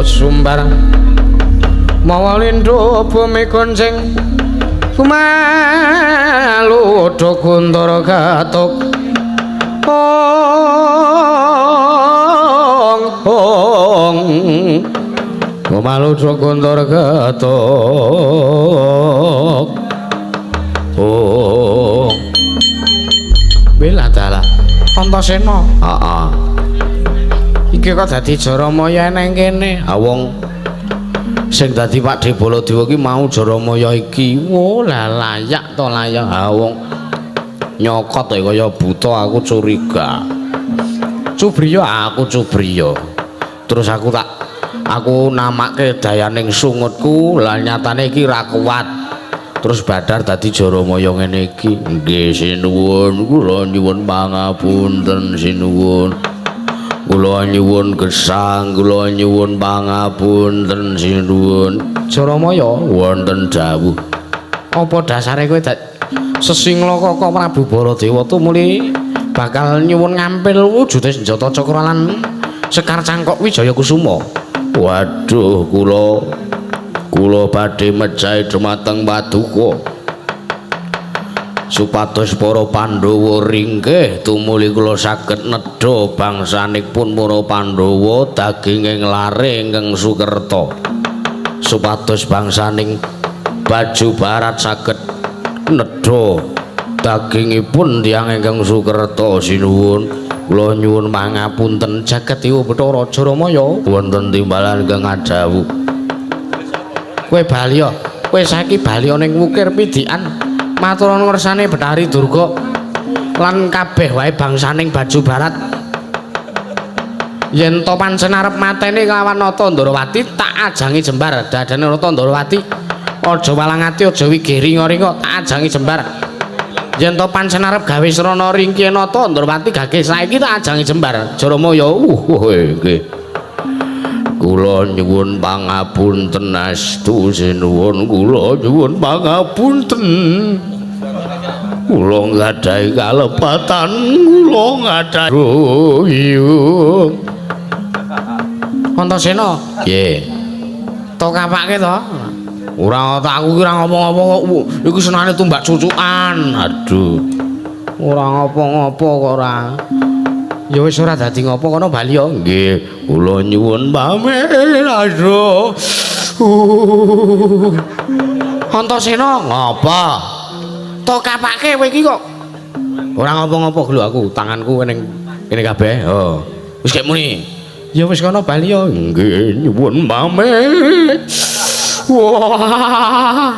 Sumbar mawa lindho bumi gonceng kumaludha guntara gatuk ong ong kumaludha guntara gatuk ong. Bela dalah Antasena. Heeh. Iki kok dadi Jaramaya nang kene. Ha wong sing dadi Pakdhe Baladewa iki mau Jaramaya iki. Wo lah layak to layak. Ha wong nyokot kaya buta aku curiga. Cubriya aku cubriya. Terus aku tak aku namake dayaning sungutku, lah nyatane iki ra kuat. Terus badar dadi Jaramaya ngene iki. Nggih sinuwun, kula nyuwun pangapunten sinuwun. Kula nyuwun gesang, kula nyuwun pangapunten sinuwun. Jaramaya wonten dawuh. Apa dasare kowe sesingla kok Prabu Baladewa tumuli bakal nyuwun ngampil wujude senjata cakra lan Sekar Cangkok Wijaya Kusuma? Waduh, kula Kula badhe mejahi dumateng paduka supados para Pandhawa ringkih tumuli kula saged nedha bangsanipun para Pandhawa daginging lare ingkang sukerta, supados bangsaning Baju Barat saged nedha dagingipun tiyang ingkang sukerta. Sinuwun kula nyuwun pangapunten jagat dewa Bathara Jaramaya wonten timbalan ingkang adhawuh. Kowe bali ya, kowe saiki bali ning wukir pidikan matur ngersane Bathari Durga lan kabeh wae bangsaning Baju Barat. Yen to pancen arep mateni kelawan Nata Ndrawati tak ajangi jembar dadane Nata Ndrawati. Aja walang ati, aja wigih ringa-ringa, tak ajangi jembar. Yen to pancen arep gawe srana ringkihe Nata Ndrawati gage saiki tak ajangi jembar. Jaramaya nggih. Kula nyuwun pangapunten astu sinuwun, kula nyuwun pangapunten. Kula nggadahi kalepatan, kula nggadahi. Antasena, nggih. To kapake to? Ora tak aku ki ora ngomong-ngomong kok. Iku senane tumbak cucukan. Aduh. Ora ngopo-ngopo kok ora. Ya wis ora dadi ngopo kono bali ya. Nggih, kula nyuwun pamit. Aduh. Antasena ngapa? To kapake kowe iki kok. Ora ngopo-ngopo lho aku, tanganku ning kene kabeh. Oh. Wis kek muni. Ya wis kono bali ya. Nggih, nyuwun pamit. Wah.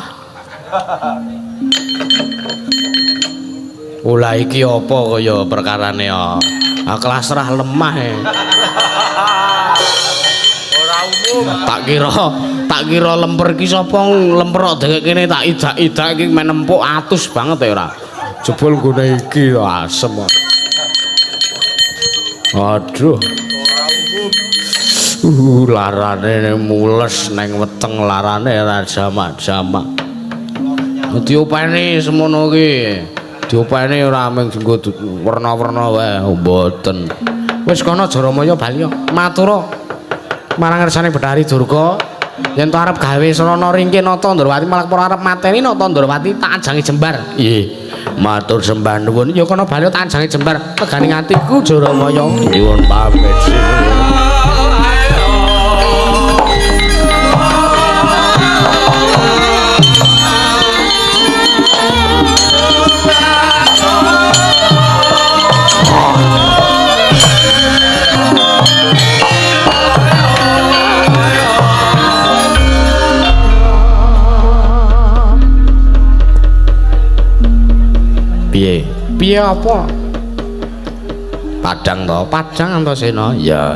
Olah iki apa kaya perkarane ya? Ah kelasrah lemah e. Ora umum. Tak kira lemper iki sapa lemper kok dhekek kene tak idak-idak iki men empuk atus banget ya ora. Jebul nggone iki asem. Aduh. Ora umum. Larane mules neng weteng larane ra jamak-jamak. Diopeni semono ki. Diopeni ora mung nggo werna-werna wae, mboten. Wis kono Jaramaya bali matura marang ngersane Bathari Durga yen to arep gawe srana ringkih Nata Ndrawati malah ora arep mateni Nata Ndrawati tak ajangi jembar. Nggih, matur sembah nuwun. Ya kono bali tak ajangi jembar. Tegane atiku Jaramaya. Nyuwun pamit. Piye? Piye apa? Padang to? Padang Antasena. Ya.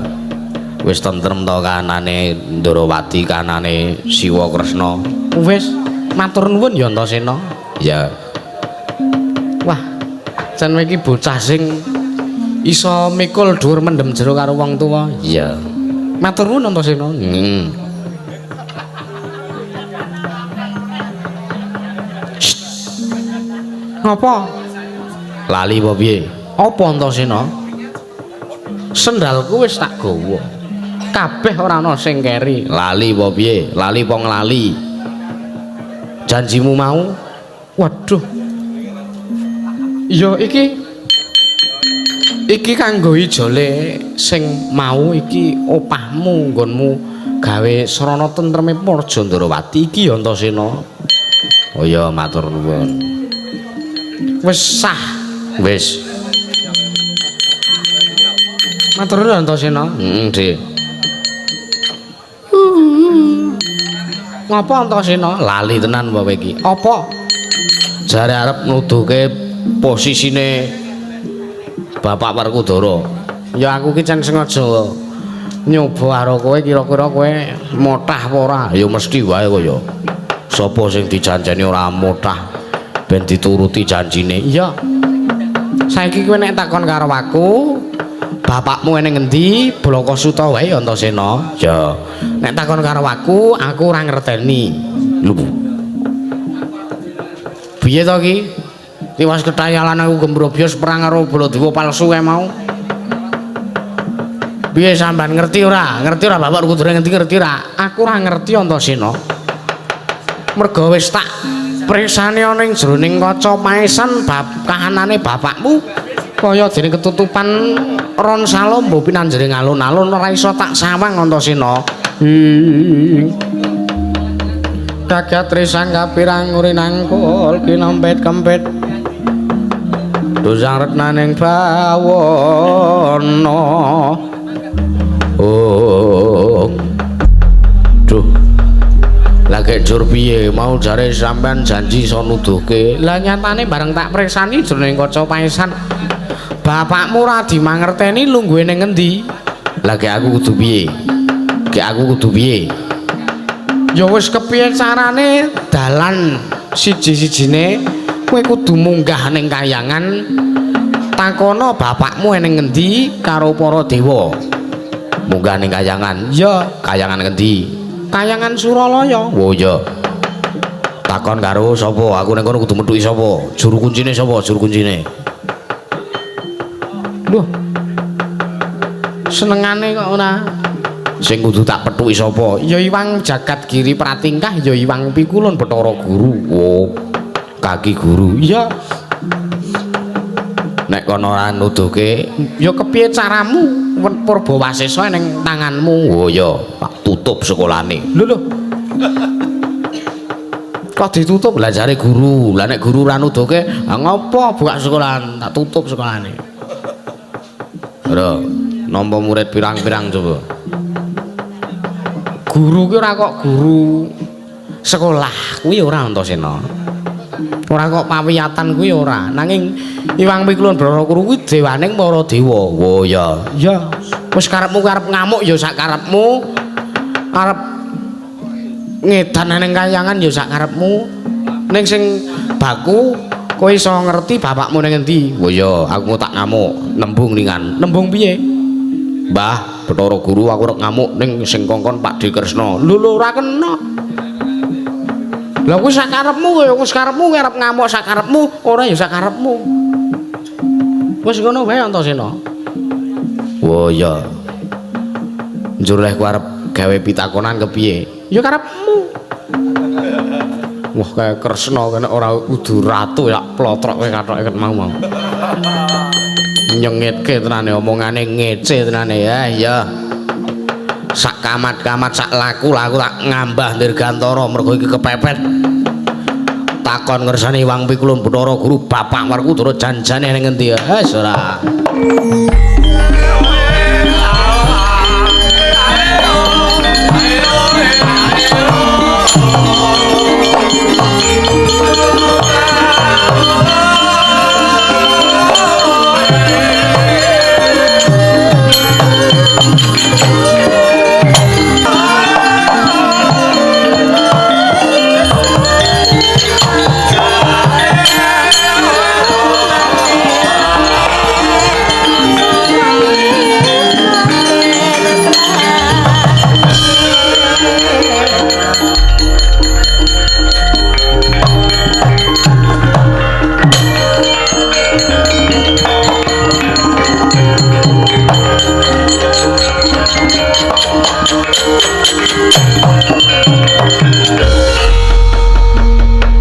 Wis tentrem to kanane Ndrawati, kanane Siwa Kresna. Wis, matur nuwun ya Antasena. Ya. Wah, jan iki bocah sing iso mikul dhuwur mendem jero karo wong tuwa. Iya. Matur nuwun Antasena. Heeh. Ngapa? Lali apa piye? Apa Antasena? Sendalku wis tak gawa. Kabeh ora ana sing keri. Lali apa piye? Lali apa nglali? Janjimu mau? Waduh. Ya iki kanggo ijole sing mau iki opahmu nggonmu gawe srana tentreme Praja Ndrawati iki ya Antasena. Oh ya matur nuwun. Wis sah. Wis. Matur nuwun Antasena. Heeh, Dik. Ngapa Antasena? Lali tenan apa kowe iki? Apa? Jare arep nuduhke posisine Bapak Werkudara. Ya aku ki jan sengaja nyoba karo kowe kira-kira kowe motah apa ora? Ya mesti wae kaya. Sapa sing dijanjeni ora motah ben dituruti janjine. Iya. Saiki kowe nek takon karo aku, bapakmu ning ngendi? Blaka Suta wae ya Antasena. Ya. Nek takon karo aku, aku ora ngerteni. Lho. Piye to ki? Tiwas ketayalan aku gembrobyos perang karo Baladewa palsu kae mau. Piye sampean ngerti ora? Ngerti ora Bapak Werkudara ngendi ngerti ora? Aku ora ngerti Antasena. Merga wis tak priksani ana ing jroning kaca paesan bab kahanane bapakmu kaya dene ketutupan ron salombo pinanjering alun-alun ora iso tak sawang Antasena. Ing Dagat risang kapirang urinangkul kinempit kempit dosang retnaning bawana. Oh. Duh. Lagi jur piye mau jare sampean janji iso nuduhke. Lah nyatane bareng tak priksani jroning kaca paesan bapakmu ora dimangerteni lungguhe ning ngendi. Lagi aku kudu piye? Ki aku kudu piye? Ya wis kepiye carane dalan siji-sijine kowe kudu munggah ning kayangan takono bapakmu ning ngendi karo para dewa. Munggah ning kayangan. Ya, kayangan ngendi? Kayangan Suralaya. Oh iya. Takon karo sapa? Aku ning kono kudu methuki sapa? Juru kuncine sapa? Juru kuncine. Loh. Senengane kok ora. Sing kudu tak pethuki sapa? Ya Iwang Jagat Giri Pratingkah, ya Iwang Pikulun Bathara Guru. Oh. Kaki guru. Iya. Nek kono ora nuduhke, ya kepiye caramu? Purbawasesa ning tanganmu. Oh iya, tak tutup sekolahane. Lho lho. Kok ditutup? Lah jare guru. Lah nek guru ora nuduhke, ha ngopo buka sekolahan? Tak tutup sekolahane. Ora, nampa murid pirang-pirang coba. Guru ki ora kok guru sekolah kuwi ora Antasena. Ora kok pawiyatan kuwi ora. Nanging Iwang Pikulun Bathara Guru kuwi dewaning para dewa. Oh iya. Ya. Wis karepmu arep ngamuk ya sak karepmu. Arep ngedan ning kayangan ya sak karepmu. Ning sing baku kowe iso ngerti bapakmu ning endi. Oh iya, aku tak ngamuk, nembung ningan. Nembung piye? Mbah, Bathara Guru aku arep ngamuk ning sing kongkon Pakdhe Kresna. Lho lho ora kena. Lah kuwi sak karepmu kowe, wis karepmu arep ngamuk sak karepmu, ora ya sak karepmu. Wis ngono wae Antasena. Oh iya. Njur leh ku arep gawe pitakonan kepiye? Ya karepmu. Wah kaya Kresna kene ora kudu ratu ya plotrok kowe kathoke ket mau. Nyengitke tenane omongane ngece tenane ya ya. Sak kamat-kamat sak laku-laku tak ngambah dirgantara mergo iki kepepet. Takon ngersani Iwang Pikulun Bathara Guru bapak Werkudara janjane ning ngendi ya? Wis ora.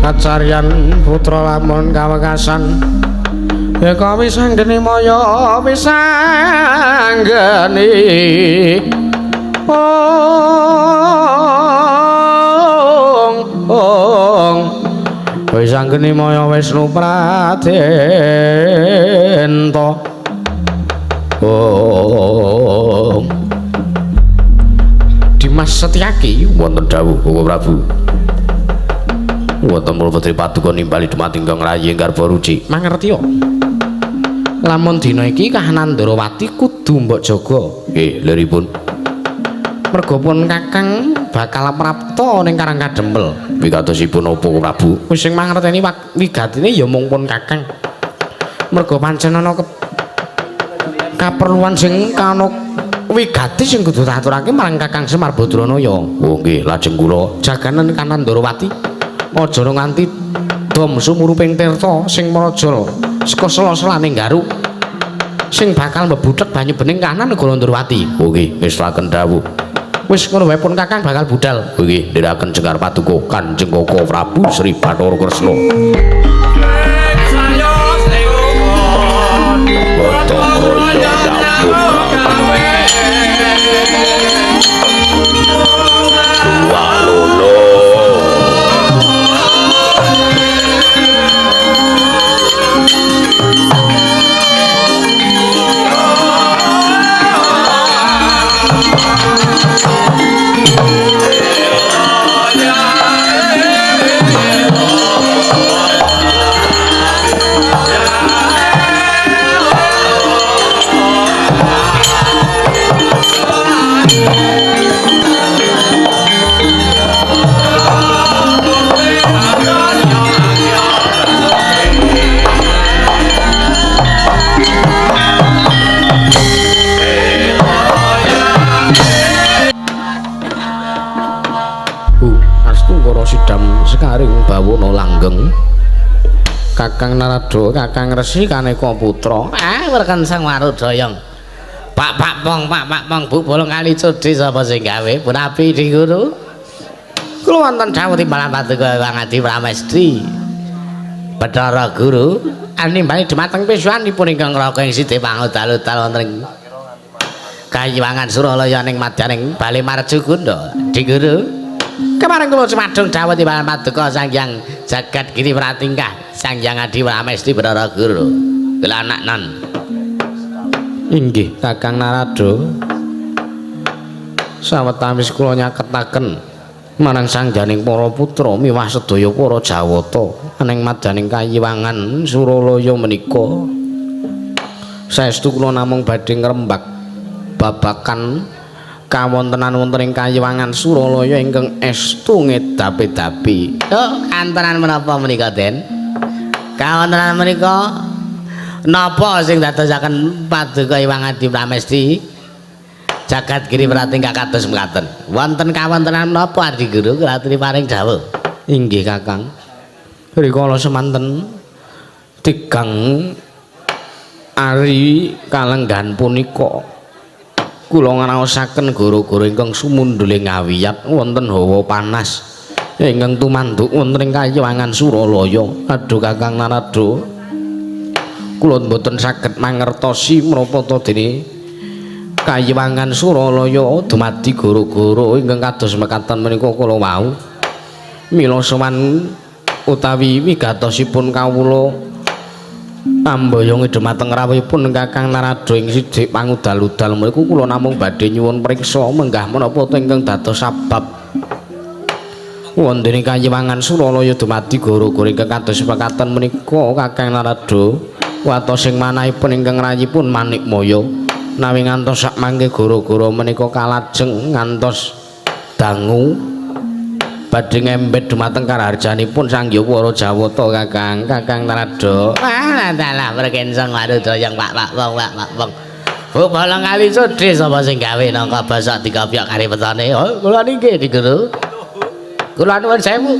Kacarian putra lamun kawekasan eka wisanggeni maya wisanggeni ong ong wisanggeni maya Wisnu Pradenta. Ong Dimas Setyaki wonten dawuh Bapak Prabu. Wonten Putri Paduka nimbali dumateng ingkang rayi garba ruci. Mangertiya. Lamun dina iki kahanan Ndrawati kudu mbok jaga. Nggih, liripun. Merga pun Kakang bakal prapta ning Karang Kadempel. Wigatosipun napa Prabu? Wis sing mangerteni wigatine ya mung pun Kakang. Merga pancen ana kaperluan sing kana wigati sing kudu tak aturake marang Kakang Semar Badranaya. Oh nggih, lajeng kula jaganen kanan Ndrawati. Aja nganti dom sumuruping tirta sing mraja saka sela-selane Garuk sing bakal mbebuthek banyu bening kanan negara Ndrawati. Oh nggih, ngestakaken dawuh. Wis ngono wae pun Kakang bakal budal. Nggih, ndherekaken jengkar paduka Kanjeng Koko Prabu Sri Bathara Kresna. Gotong royong nyambut gawe. Dua lolo. Sekaring bawono langgeng Kakang Narada Kakang Resi kaneka putra. Ah werken Sang Warudayang. Pak pak pong pak pak pong bu bolong kali codhe sapa sing gawe punapi di guru. Kula wonten dawuh timbalan paduka Kang Adi Pramesti Bathara Guru animbali dumateng pisuwanipun ingkang raka ing sithik pangudal-udal wonten ing Kayiwangan Suralaya ning madyaning Bale Marjugunda. Di guru kemarin kula cumadung dawuh timbalan paduka Sang Hyang Jagat Giri Pratingkah Sang Hyang Adi Pramesti Bathara Guru. Kula anak non. Inggih Kakang Narada, sawetawis kula nyaketaken marang sangganing para putra miwah sedaya para Jawata ning madyaning Kayiwangan Suralaya menika, saestu kula namung badhe ngrembak babakan kawontenan wonten ing Kayiwangan Suralaya ingkang estu ngedapi-dapi. Oh, kantenan menapa menika, Den? Kawontenan menika napa sing dadosaken paduka Hyang Adi Pramesti Jagat Giri Pratingkah kados mekaten? Wonten kawontenan menapa Adi Guru kula aturi paring dawuh? Inggih Kakang. Rikala semanten tigang ari kalenggan punika kula ngraosaken goro-goro ingkang sumundhuling ngawiyat wonten hawa panas ingkang tumanduk wonten ing Kayiwangan Suralaya. Aduh Kakang Narada, kula mboten saged mangertosi menapa ta dene Kayiwangan Suralaya dumadi goro-goro ingkang kados mekaten menika kula wau. Mila sowan utawi wigatosipun kawula amboyonge dumateng rawuhipun Kakang Narada ing sithik pangudal-udal mriku kula namung badhe nyuwun priksa menggah menapa ta ingkang dados sabab wontene Kayiwangan Suralaya dumadi goro-goro ingkang kados mekaten menika Kakang Narada. Watos sing manahipun ingkang rayipun Manikmaya nawi ngantos sak mangke goro-goro menika kalajeng ngantos dangu badhe ngembet dumateng karaharjanipun Sang Hyang Para Jawata Kakang Kakang Narada. Wah, dalah werken Sang Warudayang pak pak wong pak pak wong. Bu bolong kali codhe sapa sing gawe nangka basok dikopyok kari petane. Oh, kula niki Dik Guru. Kula nuwun sewu.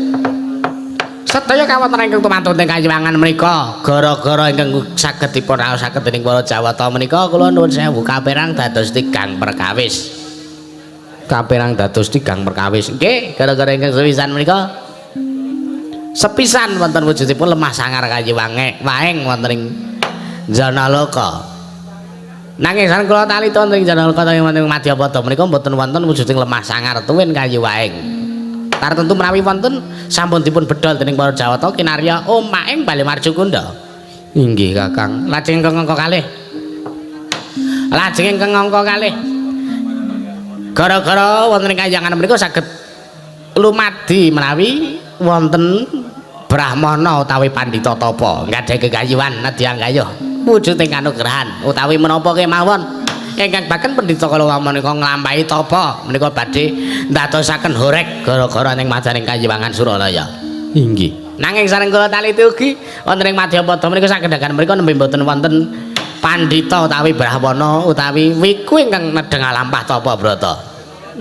Sedaya kawontenan ingkang tumanduk ing Kayiwangan menika gara-gara ingkang saged dipun raosaken dening para Jawata menika kula nuwun sewu kaperang dados tigang perkawis. Kaperang dados tigang perkawis. Nggih, gara-gara ingkang sepisan menika sepisan wonten wujudipun lemah sangar Kayiwange waeng wonten ing Janaloka. Nanging san kula talita wonten ing Janaloka wonten ing Madyapada menika mboten wonten wujuding lemah sangar tuwin Kayiwaeng. Tartentu menawi wonten sampun dipun bedhol dening para Jawata kinarya omaing Bale Marjukunda. Inggih Kakang. Lajeng ingkang angka kalih. Lajeng ingkang angka kalih. Gara-gara wonten ing kayangan menika saged lumadi menawi wonten brahmana utawi pandhita tapa nggadahi gegayuhan nedya gayuh wujuding kanugrahan utawi menapa kemawon ingkang baken pendhita kala wau menika nglampahi tapa menika badhe ndadosaken horeg gara-gara ning madyaning Kayiwangan Suralaya. Inggih. Nanging sareng kula taliti ugi wonten ing Madyapada menika sakedhagan menika nembe mboten wonten pandhita utawi brahmana utawi wiku ingkang nedheng lampah tapa brata.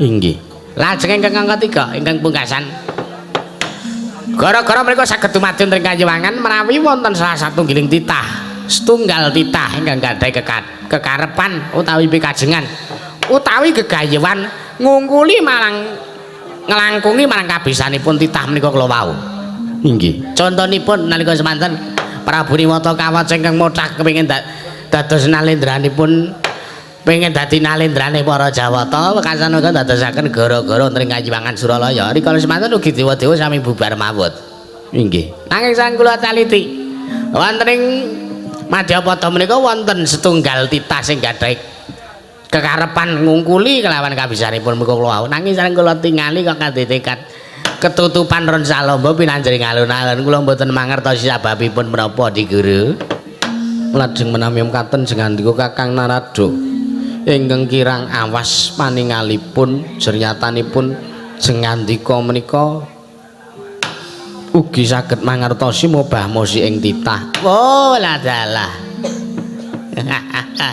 Inggih. Lajeng ingkang angka 3 ingkang pungkasan gara-gara menika saged dumadi wonten ing Kayiwangan menawi wonten salah satunggiling titah setunggal titah ingkang gadhahi kekarepan utawi pikajengan utawi gegayuhan ngungkuli marang nglangkungi marang kabisanipun titah menika kula wau. Inggih. Contonipun nalika semanten Prabu Niwata Kawat ingkang mothah kepengin dados nalendranipun pengin dadi nalendrane para Jawata wekasan uga dadosaken gara-gara wonten ing Kayiwangan Suralaya. Rikala semanten ugi dewa-dewa sami bubar mawon. Inggih. Nanging sang kula taliti wonten ing Madyapada menika wonten setunggal titah sing gadhahi kekarepan ngungkuli kelawan kabisanipun menika kula wau. Nanging sareng kula tingali kok kadhe tekad ketutupan ron salomba pinanjering alun-alun kula mboten mangertosi sababipun menapa Dik Guru. Lajeng menawi mekaten jengandika Kakang Narada ingkang kirang awas paningalipun jernyatanipun jengandika menika ugi saged mangertosi mobah mosi ing titah. Oh ladalah.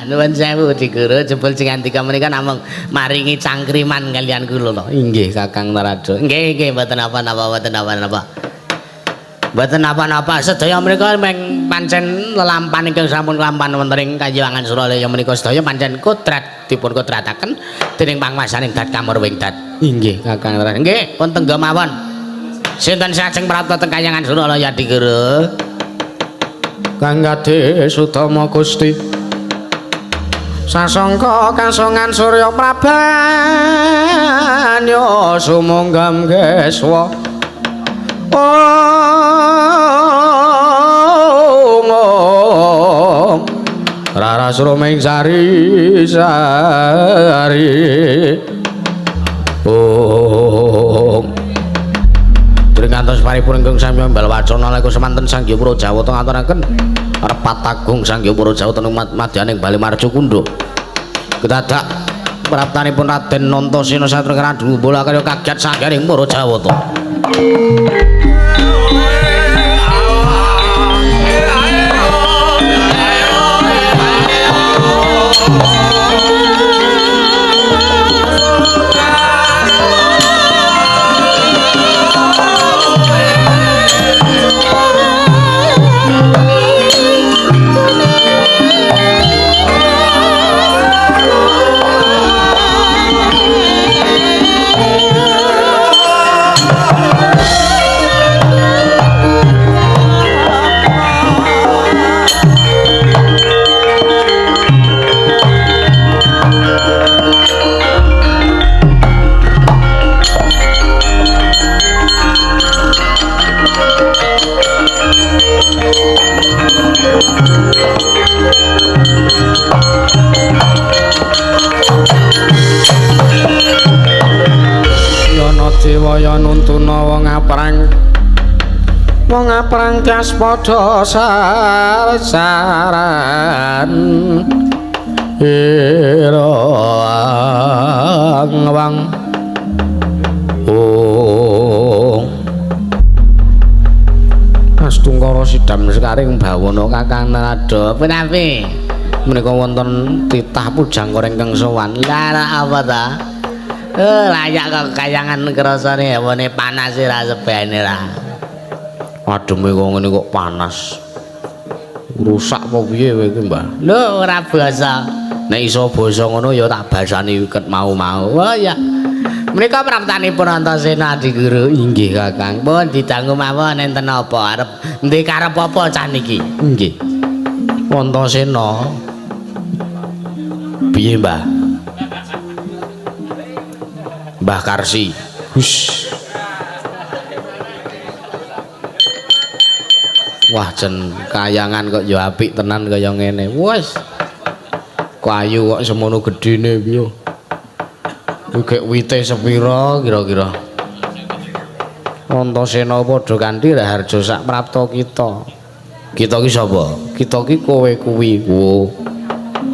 Nuwun sewu Dik Guru, jebul jengandika menika namung maringi cangkriman kaliyan kula lho. Inggih Kakang Narada. Nggih nggih mboten napa-napa mboten napa-napa. Mboten napa-napa sedaya menika meng pancen lelampan ingkang sampun klampan wonten ing Kayiwangan Suralaya menika sedaya pancen kodrat dipun kodrataken dening panguwasaning Dat Kamurwing Dat. Inggih Kakang Narada. Nggih, pun tengga mawon. Sinten sajeng prapta teng Kayangan Suralaya Dik Guru? Kang Gade Sutama Gusti. Sasangka kasongan Surya Prabanya sumunggam geswa. Om Rara suruming sari sari. Om Dring ngantos paripurna ingkang sami ambal wacana nalika semanten Sang Hyang Purajawata ngaturaken repat agung Sang Hyang Purajawata madyaning Bali Marcukundha. Kedadak praptanipun Raden Antasena satring Radu bola kaya kaget Sang Hyang Purajawata. Dewaya nuntuna wong aprang tias padha sarsaran irang wang oh Astungkara sidam sekaring bawana Kakang Narada punapi menika wonten titah pujangkara ingkang sowan. Lah apa ta? Layak kok kayangan krasane hawane panas ora sebene ra. Ademe kok ngene kok panas. Rusak apa piye kowe iki, Mbah? Lho ora basa. Nek iso basa ngono ya tak basani ket mau-mau. Oh ya. Menika praptanipun Antasena Adi Guru. Inggih Kakang. Pun didangu mawon enten apa arep ndek karep apa cah niki? Nggih. Antasena. Piye, Mbah? Mbah Karsi. Hus. Wah, jen kayangan kok ya apik tenan kaya ngene. Wes. Kayu kok semono gedene piye. Kuwi wite sepira kira-kira. Antasena padha kanthi raharja sak prapta kita. Kita ki sapa? Kita ki kowe kuwi. Wo.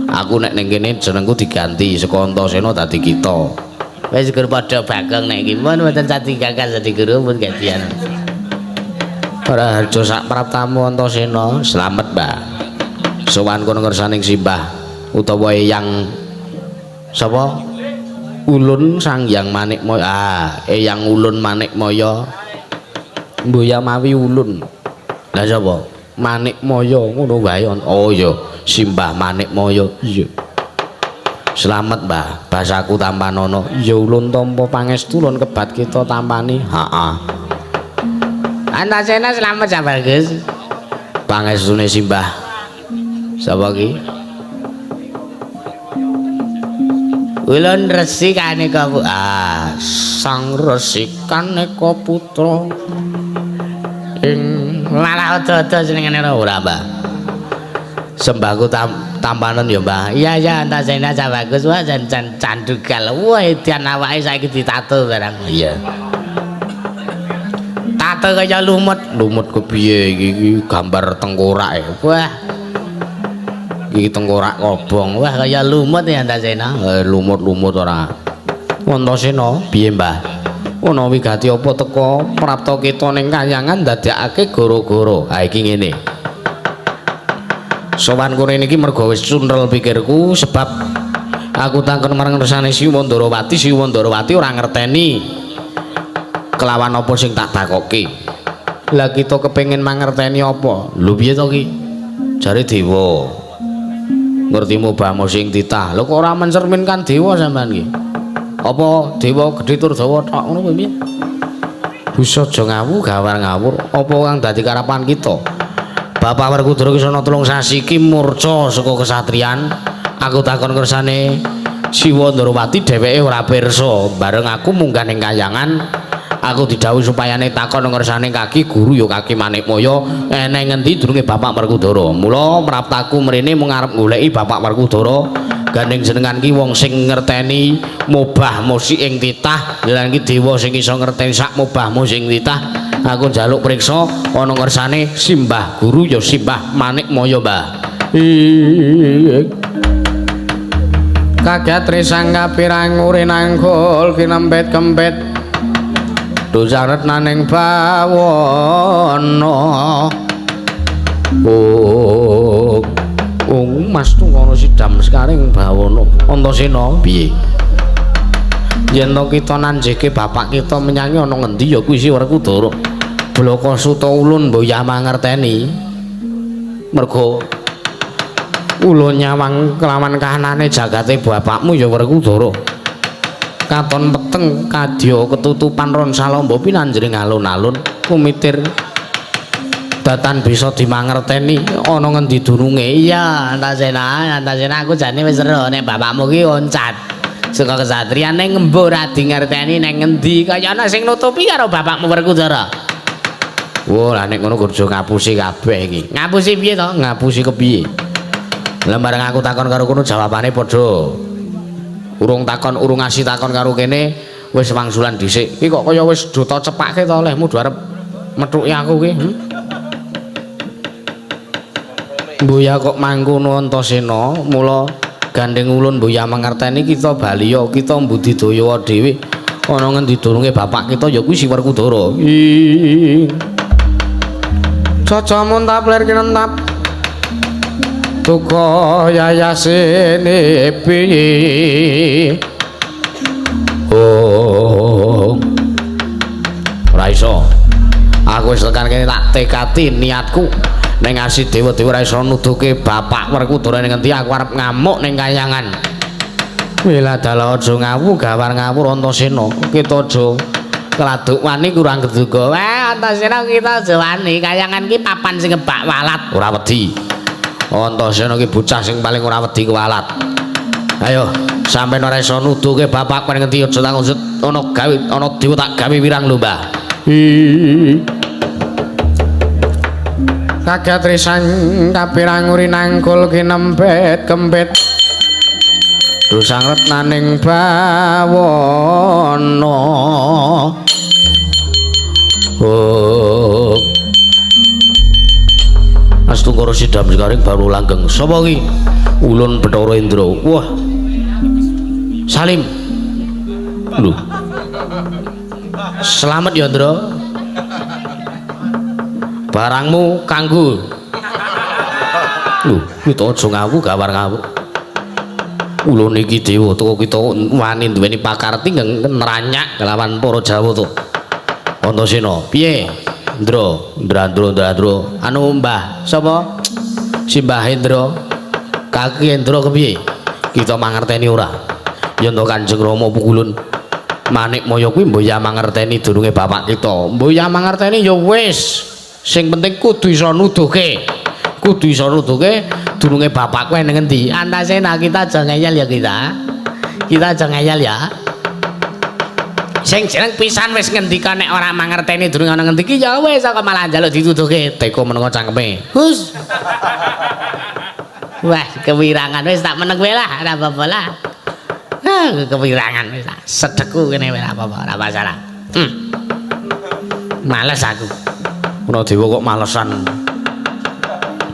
Aku nek ning kene jenengku diganti saka Antasena dadi kita. Wis gur padha bagong nek iki pun mboten dadi gagas dadi guru pun gadian. Raharja sak praptamu Antasena, slamet, Mbah. Sowan kono ngersaning simbah utawa eyang sapa? Ulun Sang Hyang Manikmaya. Ah, Eyang Ulun Manikmaya. Mbuya mawi Ulun. Lah sapa? Manikmaya ngono wae. Oh iya, simbah Manikmaya. Iya. Slamet, Mbah. Basaku tampanono. Ya ulun tampa pangestu ulun kebat kita tampani. Heeh. Antasena slamet Cak Bagus. Pangestune Simbah. Sapa ki? Ulun Resi Kaneka. Ah, Sang Resi Kaneka Putra. Ing lalah ada-ada senengane ora, Mbah. Sembahku tampanen ya, Mbah. Iya ya Antasena Cak Bagus. Wah jan candugal. Wah edan awake saiki ditato barang. Iya. Tato kaya lumut. Lumut kepiye iki? Iki gambar tengkorak e. Wah. Iki tengkorak kobong. Wah kaya lumut ya Antasena. Lumut-lumut ora. Antasena piye, Mbah? Ana wigati apa teka prapta kita ning kayangan ndadekake gara-gara. Ha iki ngene. Sowan kene niki mergo wis cunrel pikirku sebab aku takon marang ngersane Si Wandarawati, Si Wandarawati ora ngerteni kelawan apa sing tak takoki. Lah kita kepengin mangerteni apa? Lho piye to ki? Jare dewa. Ngerti mubahmu sing titah. Lho kok ora mencerminkan dewa sampean ki? Apa dewa gedhe tur dawa tok ngono piye? Bisa aja ngawu gawar ngawur. Apa kang dadi karapan kita? Bapak Werkudara ki sono 3 sasi ki murca saka kesatrian. Aku takon kersane Si Wandarawati dheweke ora pirsa. Bareng aku munggah ning kayangan, aku didhawuhi supayane takon ngersane kaki guru ya kaki Manikmaya eneng ngendi durunge Bapak Werkudara. Mula praptaku mrene mung arep goleki Bapak Werkudara. Gandeng jenengan ki wong sing ngerteni mobah musik ing titah, jenengan ki dewa sing iso ngerteni sak mobah musik ing titah. Aku njaluk priksa ana ngersane Simbah Guru ya Simbah Manikmaya, Mbah. Kaget risang kapirang ure nanggul kinempit kempit dosaret naning bawana. Oh, oh Mas Tungkana sidam sekaring bawana. Antasena piye? Yen to kita nanjeke bapak kita menyanyi ana ngendi ya kuwi Si Werkudara. Blaka suta ulun mboyah mangerteni. Mergo ulun nyawang kelawan kahanane jagate bapakmu ya Werkudara. Katon peteng kadya ketutupan ron salamba pinanjring alun-alun kumitir datan bisa dimangerteni ana ngendi dununge. Iya Antasena, Antasena aku jane wis ero nek bapakmu ki oncat saka kesatriyan ning embuh ora dingerteni nang ngendi kaya ana sing nutupi karo bapakmu Werkudara. Wah lah nek ngono kerja ngapusi kabeh iki. Ngapusi piye to? Ngapusi kepiye? Lah bareng aku takon karo kono jawabane padha. Urung takon, urung ngasih takon karo kene wis wangsulan dhisik. Iki kok kaya wis do ta cepake to olehmu do arep methuki aku ki. Mbuya kok mangkono Antasena, mula gandeng ulun mbuya mangerteni kita baliya, kita mbudidaya dhewe. Ana ngendi durunge bapak kita ya kuwi Si Werkudara. Caca muntap lir kinentap duka yayasene piye. Oh. Ora iso. Aku wis tekan kene tak tekati niatku ning ngasih dewa-dewa ora iso nuduhke bapak Werkudara ning ngendi aku arep ngamuk ning kayangan. Wela dalah aja ngawu gawar ngawur Antasena. Kita aja keladuk wani kurang keduga. Wah Antasena kita aja wani kayangan ki papan sing kebak walat. Ora wedi. Antasena ki bocah sing paling ora wedi kuwalat. Ayo sampeyan ora iso nuduhke bapak ning ngendi aja tak ngusut ana gawe ana dewa tak gawe wirang lho, Mbah. Kaget risang kapirang uri nangkul kinempit kempit dosangret naning bawana. Oh. Astungkara sidam sekaring baru langgeng. Sapa ki? Ulun Bathara Indra. Wah. Salim. Lho. Selamat ya, Ndra. Barangmu kanggo. Lho, kita aja ngawu gawar ngawur. Ulun iki dewa teko kita wani duweni pakarti nranyak kelawan para Jawa to. Antasena, piye? Ndra, Ndra, Ndra, Ndra. Anu Mbah, sapa? Simbah Indra. Kaki Indra kepiye? Kita mangerteni ora? Yen to Kanjeng Rama pukulun Manikmaya kuwi mbok ya mangerteni durunge bapak kita. Mbok ya mangerteni ya wis. Sing penting kudu iso nuduhke. Kudu iso nuduhke durunge bapakku nang ngendi. Antasena kita aja ngeyel ya kita. Kita aja ngeyel ya. Sing jeneng pisan wis ngendika nek ora mangerteni durung ana ngendi ki ya wis kok malah njaluk dituduhke. Teko menengo cangkeme. Hus. Wah, kewirangan wis tak meneng kowe lah, ora apa-apa lah. Ah, kewirangan wis tak sedekku kene ora apa-apa, ora masalah. Males aku. Punadiwa kok malesan.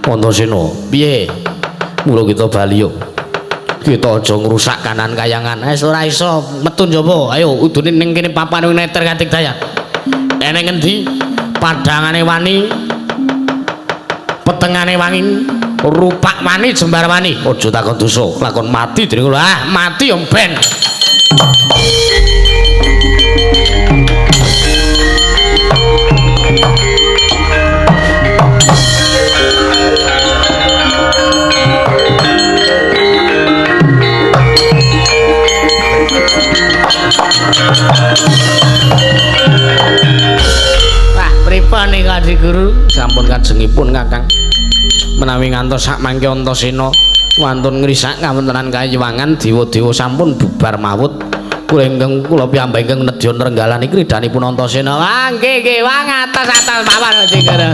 Antasena, piye? Mula kita bali yo. Kita aja ngrusak kanan kayangan. Wis ora iso metu njaba. Ayo udune ning kene papan neter katik daya. Eneng ngendi? Padhangane wani, petengane wangin, rupak wani, jembar wani. Aja takon dosa, lakon mati dening kula. Ah, mati yo ben. Wah, pripun nika Adi Guru? Sampun kajengipun Kakang. Menawi ngantos sak mangke Antasena wantun ngrisak kawontenan kayiwangan dewa-dewa sampun bubar mawut. Kula ingkang kula piyambak ingkang nedya Trenggalan iki ridhanipun Antasena. Wah, nggih nggih, wah ngatos-atos mawon Adi Guru.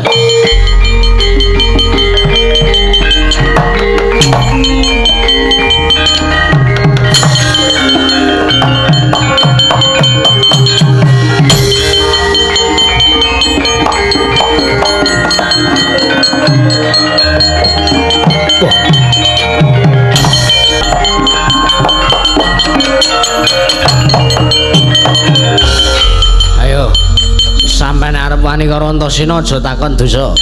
Ayo, sampeyan arep wani karo Antasena aja takon dosa.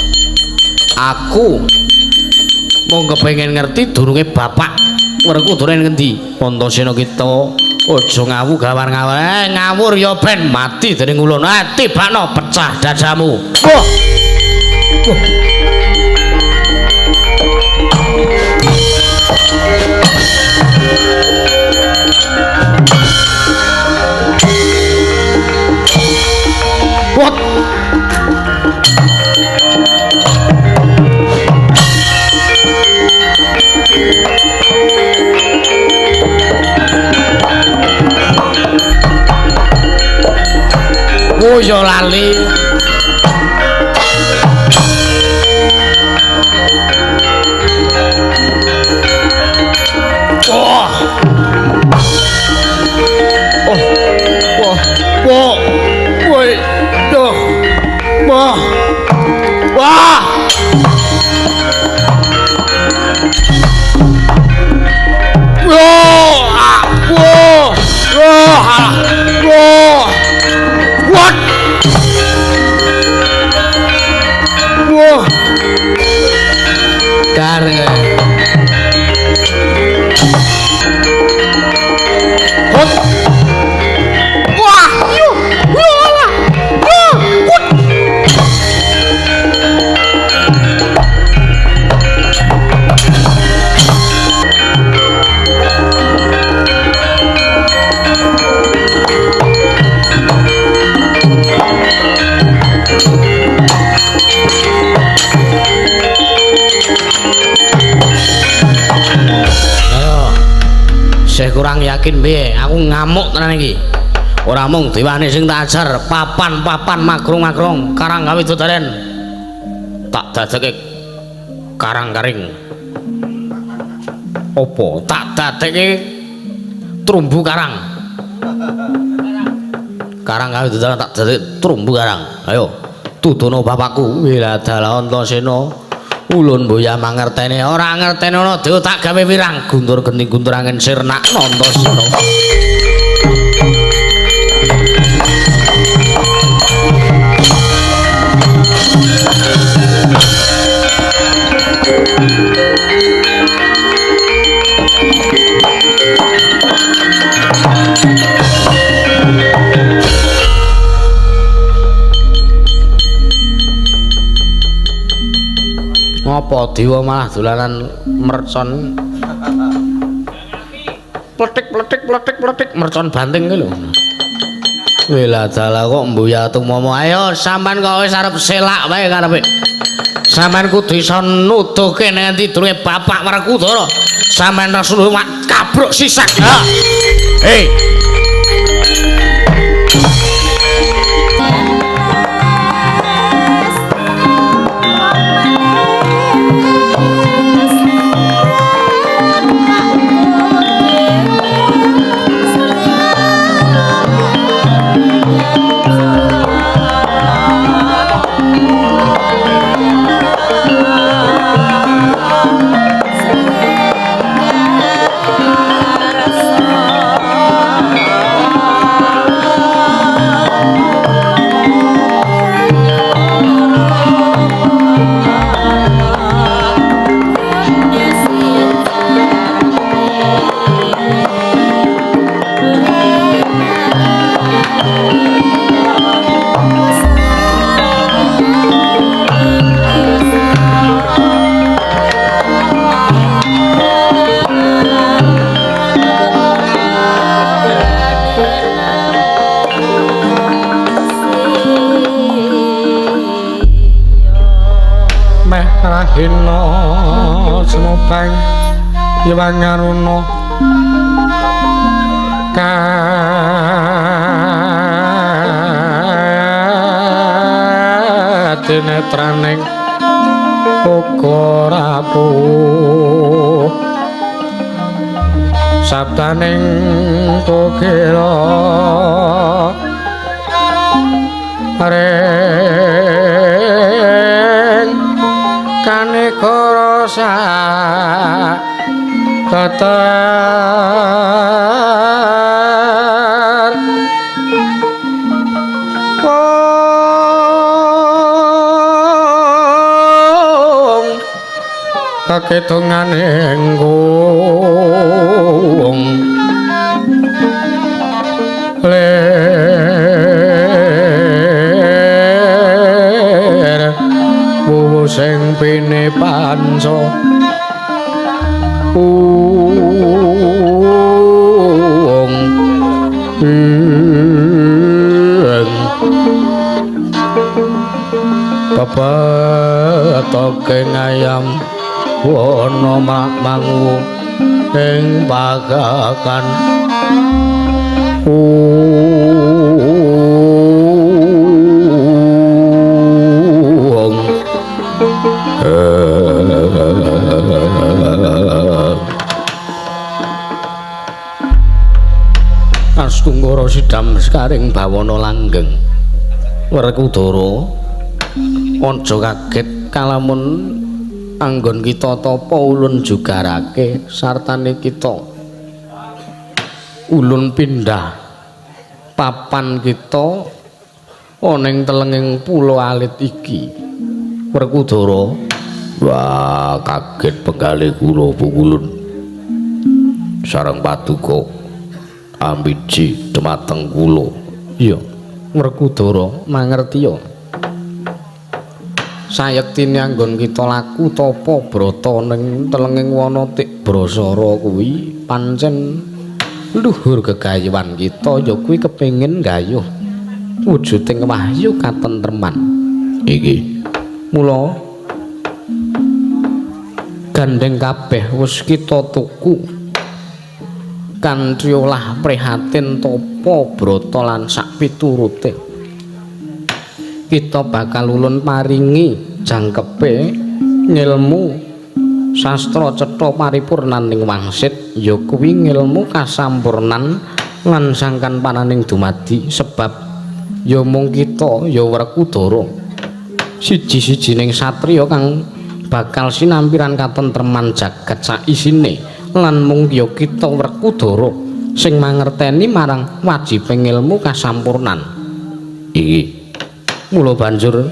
Aku mung kepengin ngerti durunge bapak Werkudara ngendi. Antasena kita aja ngawu gawar-gawar. Ngawur ya ben mati dening ulun. Ah, tibakno pecah dadamu. Wah. Wah. What? Oh ya lali. Oh. Oh. Wah. Wah. Woi. Duh. Wah. Wah. Wah. Wah. Wah. Wah. What? Wah. Dar. Hot. Wah. Yuh. Wah. Wah. What? Ayo. Saya kurang yakin piye, aku ngamuk tenan iki. Ora mung dewane sing tak ajar, papan-papan magrong-magrong, karang gawe dodaren. Tak dadeke karang karing. Apa? Tak dadeke trumbu karang. Karang gawe dodaren tak dadeke trumbu karang. Ayo, tudono bapakku. Wiladalah Antasena. Ulun boya mangertene, ora ngertene ana dewa tak gawe wirang. Guntur genting guntur angin sirnakno Antasena. Ngopo dewa malah dolanan mercon? Pletik pletik pletik pletik mercon banting kuwi lho. Wela dalah kok mbuyatu momo. Ayo sampean kok wis arep selak wae karepe. Sampean kudu iso nuduhke nek nganti durunge Bapak Werkudara. Sampean Rasul kabruk sisak. Ha. Hei. Rahina sumubang Hyang Aruna kadenetraning uga rapuh sabdaning kokila ring kaneka rasa keter wong kaketungane nggung lir wuwu sing pine panca ung ing pepetoke ngayam wana mangu ing pagakan ung. Astunggara sidam sekaring bawana langgeng. Werkudara aja kaget kalamun anggon kita tapa ulun jugarake sartane kita ulun pindah papan kita ana ing telenging pulo alit iki. Werkudara wah kaget penggalih kula pukulun sareng paduka ambiji dumateng kula. Iya, Werkudara mangertiya. Sayektine anggon kita laku tapa brata ning telenging wana tik brasara kuwi pancen luhur gegayuhan kita ya kuwi kepengin gayuh wujuding wahyu katentreman. Iki mula gandeng kabeh wis kita tuku kanthi olah prihatin tapa brata lan sak piturute. Kita bakal ulun paringi jangkepe ngilmu sastra cetha paripurnaning wangsit ya kuwi ngilmu kasampurnan lan sangkan pananing dumadi sebab ya mung kita ya Werkudara siji-sijining satriya kang bakal sinampiran katentreman jagat saisine lan mung ya kita Werkudara sing mangerteni marang wajibe ngilmu kasampurnan. Iki mula banjur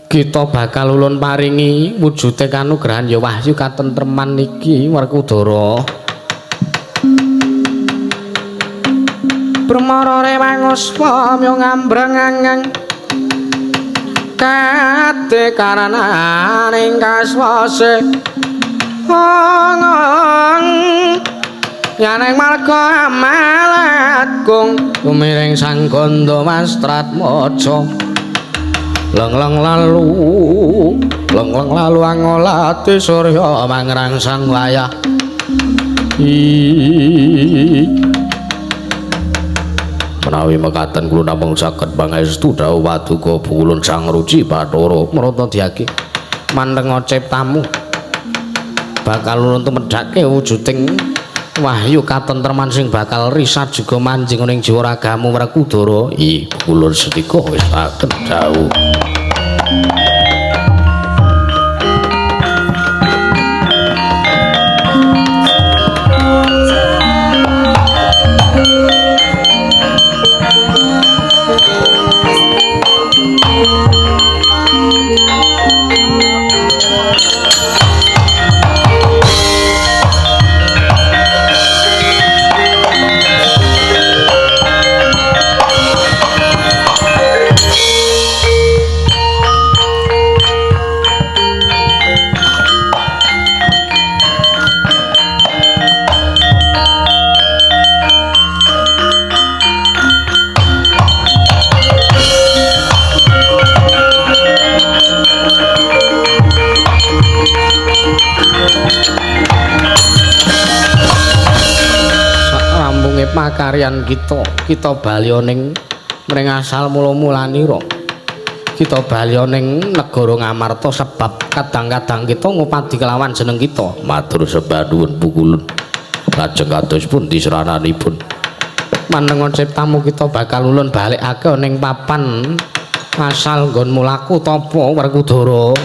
kita bakal ulun paringi wujude kanugrahan ya wahyu katentreman iki Werkudara. Brahmara rewanguspa myo ngambreng kate karananing kaswase Hong yaneng marga amalat kung tumiring sang Ganda Mastratmaja leng-leng lalu leng-leng lalu angolati surya mangrangsang wayah Menawi mekaten kula namung saged pangestu dawuh paduka pulun Sang Ruci Bathara Mrata diaki mantenga ciptamu bakal ulun tumedhake wujuding wahyu katentreman sing bakal risat juga manjing ning jiwa ragamu Werkudara. Ih, kula sedika wis saged dawuh. Pakaryan kita, kita bali ning mring asal mula-mulanira. Kita bali ning negara Ngamarta sebab kadang-kadang kita ngupadi kelawan jeneng kita. Matur sembah nuwun pukulun. Lajeng kados pundi srananipun? Manenga ciptamu kita bakal ulun balekake ning papan asal nggon mulaku tapa Werkudara.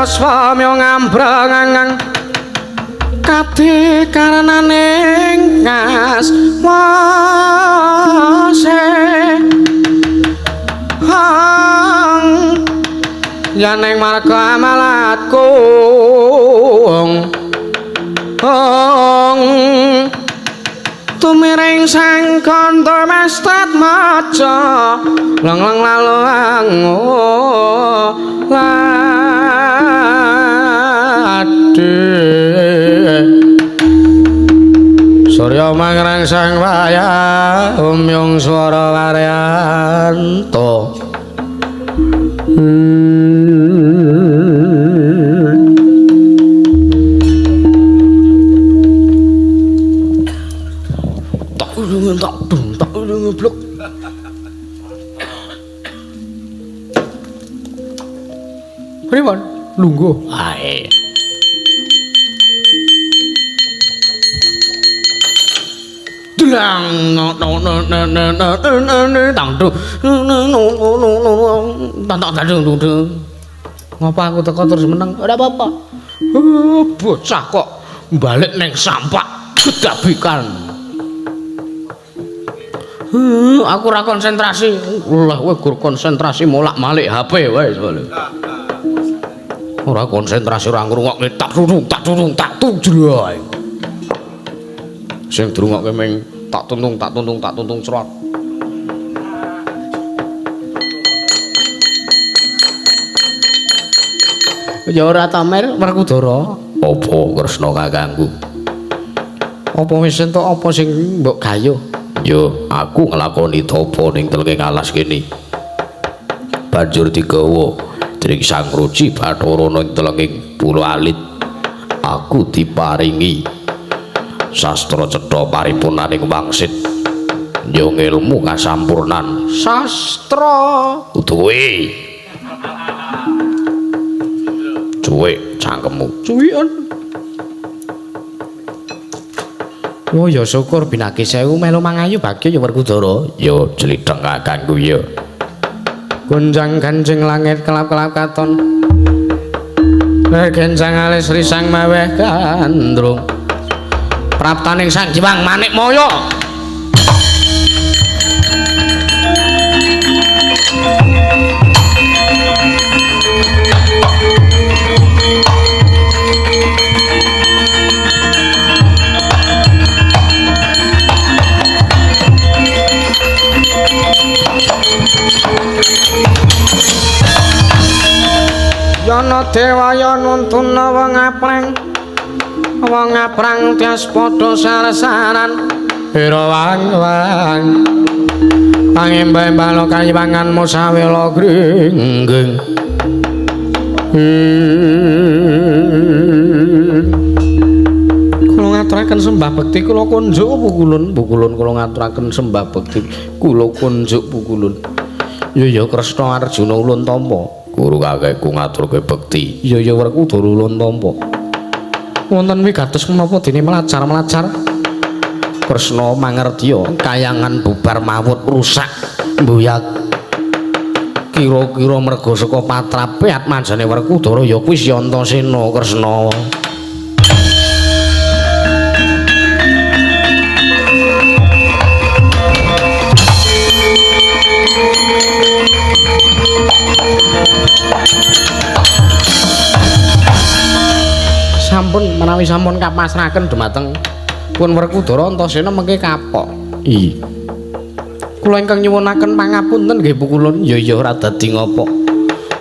Swamya ngambrang kadi karenaning ngas wase hang yaneng marga amalatku hong tumiring sang Kandha Mastratmaja leng-leng lalu Surya mangrangsang wayah umyung swara waryanto. Tak tak dung tak blok. Pripun? Lungguh. Ae. Dlang no no no no no no no tang du no no no no no tang tang dung dung. Ngapa aku teko terus meneng? Ora apa-apa. Bocah kok balik neng sampak gedabikan. Aku ora konsentrasi. Lah kowe gur konsentrasi molak-malik HP wae soalé. Ora konsentrasi ora ngrungokke tak tuntung tak tuntung tak tunjrai. Sing dirungokke ming tak tuntung tak tuntung tak tuntung crot. Ya ora ta Mer Werkudara. Apa Kresna kakangku? Apa wis entuk apa sing mbok gayuh? Yo, aku nglakoni tapa ning telenging alas kene. Banjur digawa dening Sang Ruci Bathara ning telenging Pulo Alit. Aku diparingi sastra cetha paripurnaning wangsit. Yo ngelmu kasampurnan sastra. Kudu kowe. Cuwik cangkemmu. Cuwiken. Oh ya syukur binagi sewu melu mangayu bagya ya Werkudara. Yo jlitheng kakangku ya. Gonjang ganjing langit kelap-kelap katon. Gencang alis risang maweh gandrung. Praptaning Sang Jiwang Manikmaya. Yana Dewaya nuntun wong aprang. Wong aprang tias padha sarsaran. Hira wang-wang. Pangembah-embah kayiwangan musawela gringging. Kula ngaturaken sembah bekti kula kunjuk pukulun, pukulun kula ngaturaken sembah bekti kula kunjuk pukulun. Ya ya Kresna Arjuna ulun tampa. Guru kakekku ngaturke bekti. Ya ya Werkudara ulun tampa. Wonten wigatos menapa dene mlajar-mlajar? Kresna mangertiya kayangan bubar mawut rusak mbuyak. Kira-kira merga saka patrape atmajane Werkudara ya kuwi si Antasena Kresna. Sampun menawi sampun kapasrahaken dumateng pun Werkudara Antasena mengke kapok. Iya. Kula ingkang nyuwunaken pangapunten nggih pukulun. Ya ya ora dadi ngapa.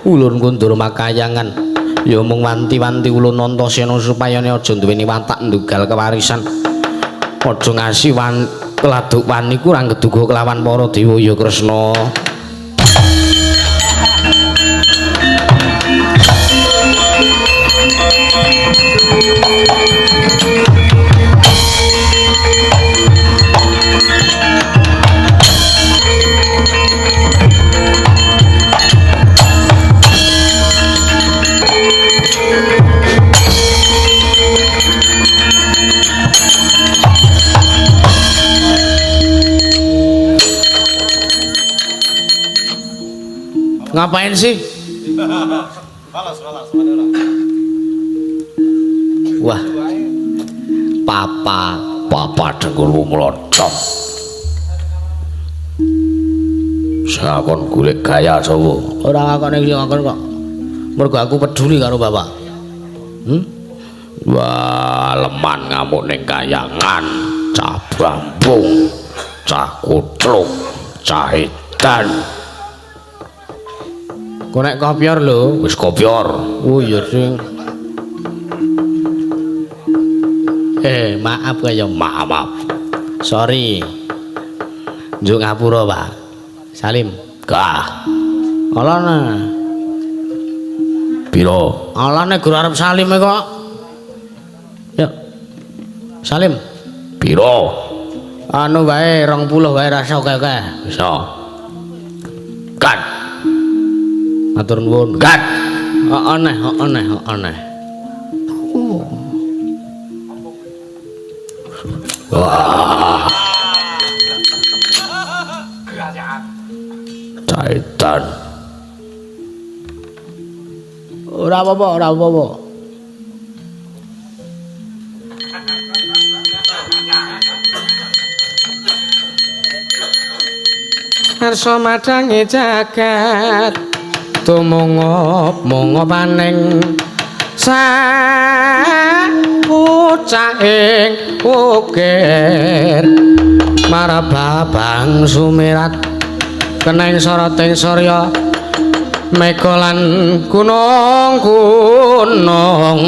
Ulun kundur makayangan. Ya mung wanti-wanti ulun Antasena supayane aja duweni watak ndugal kewarisan. Aja ngasi wan keladuk wani kurang geduga kelawan para dewa ya Kresna. Ngapain sih? Balas. Wah. Papa, papa dengkulmu mlocok. Sing akon golek gaya sapa? Ora ngakone sing ngakon kok. Mergo aku peduli karo bapak. Wah, leman ngamuk ning kayangan, cah bambung, cah kucluk, cah edan. Kok nek kopior lho, wis kopior. Oh iya sing. Maaf kaya maaf. Sorry. Njuk ngapura, Pak. Salim. Gah. Alane. Piro? Alane guru arep Salim kok. Yuk. Salim. Piro? Anu wae 20 wae rasa oke-oke. Bisa. Gat. Matur nuwun. Gat. Heeh neh, heeh neh, heeh neh. Wah. Caitan. Ora apa-apa, ora apa-apa. Arsa madangi jagat tumungop mungopaning sapucahing ukir marababang sumirat keneng soroting surya mega lan gunung-gunung.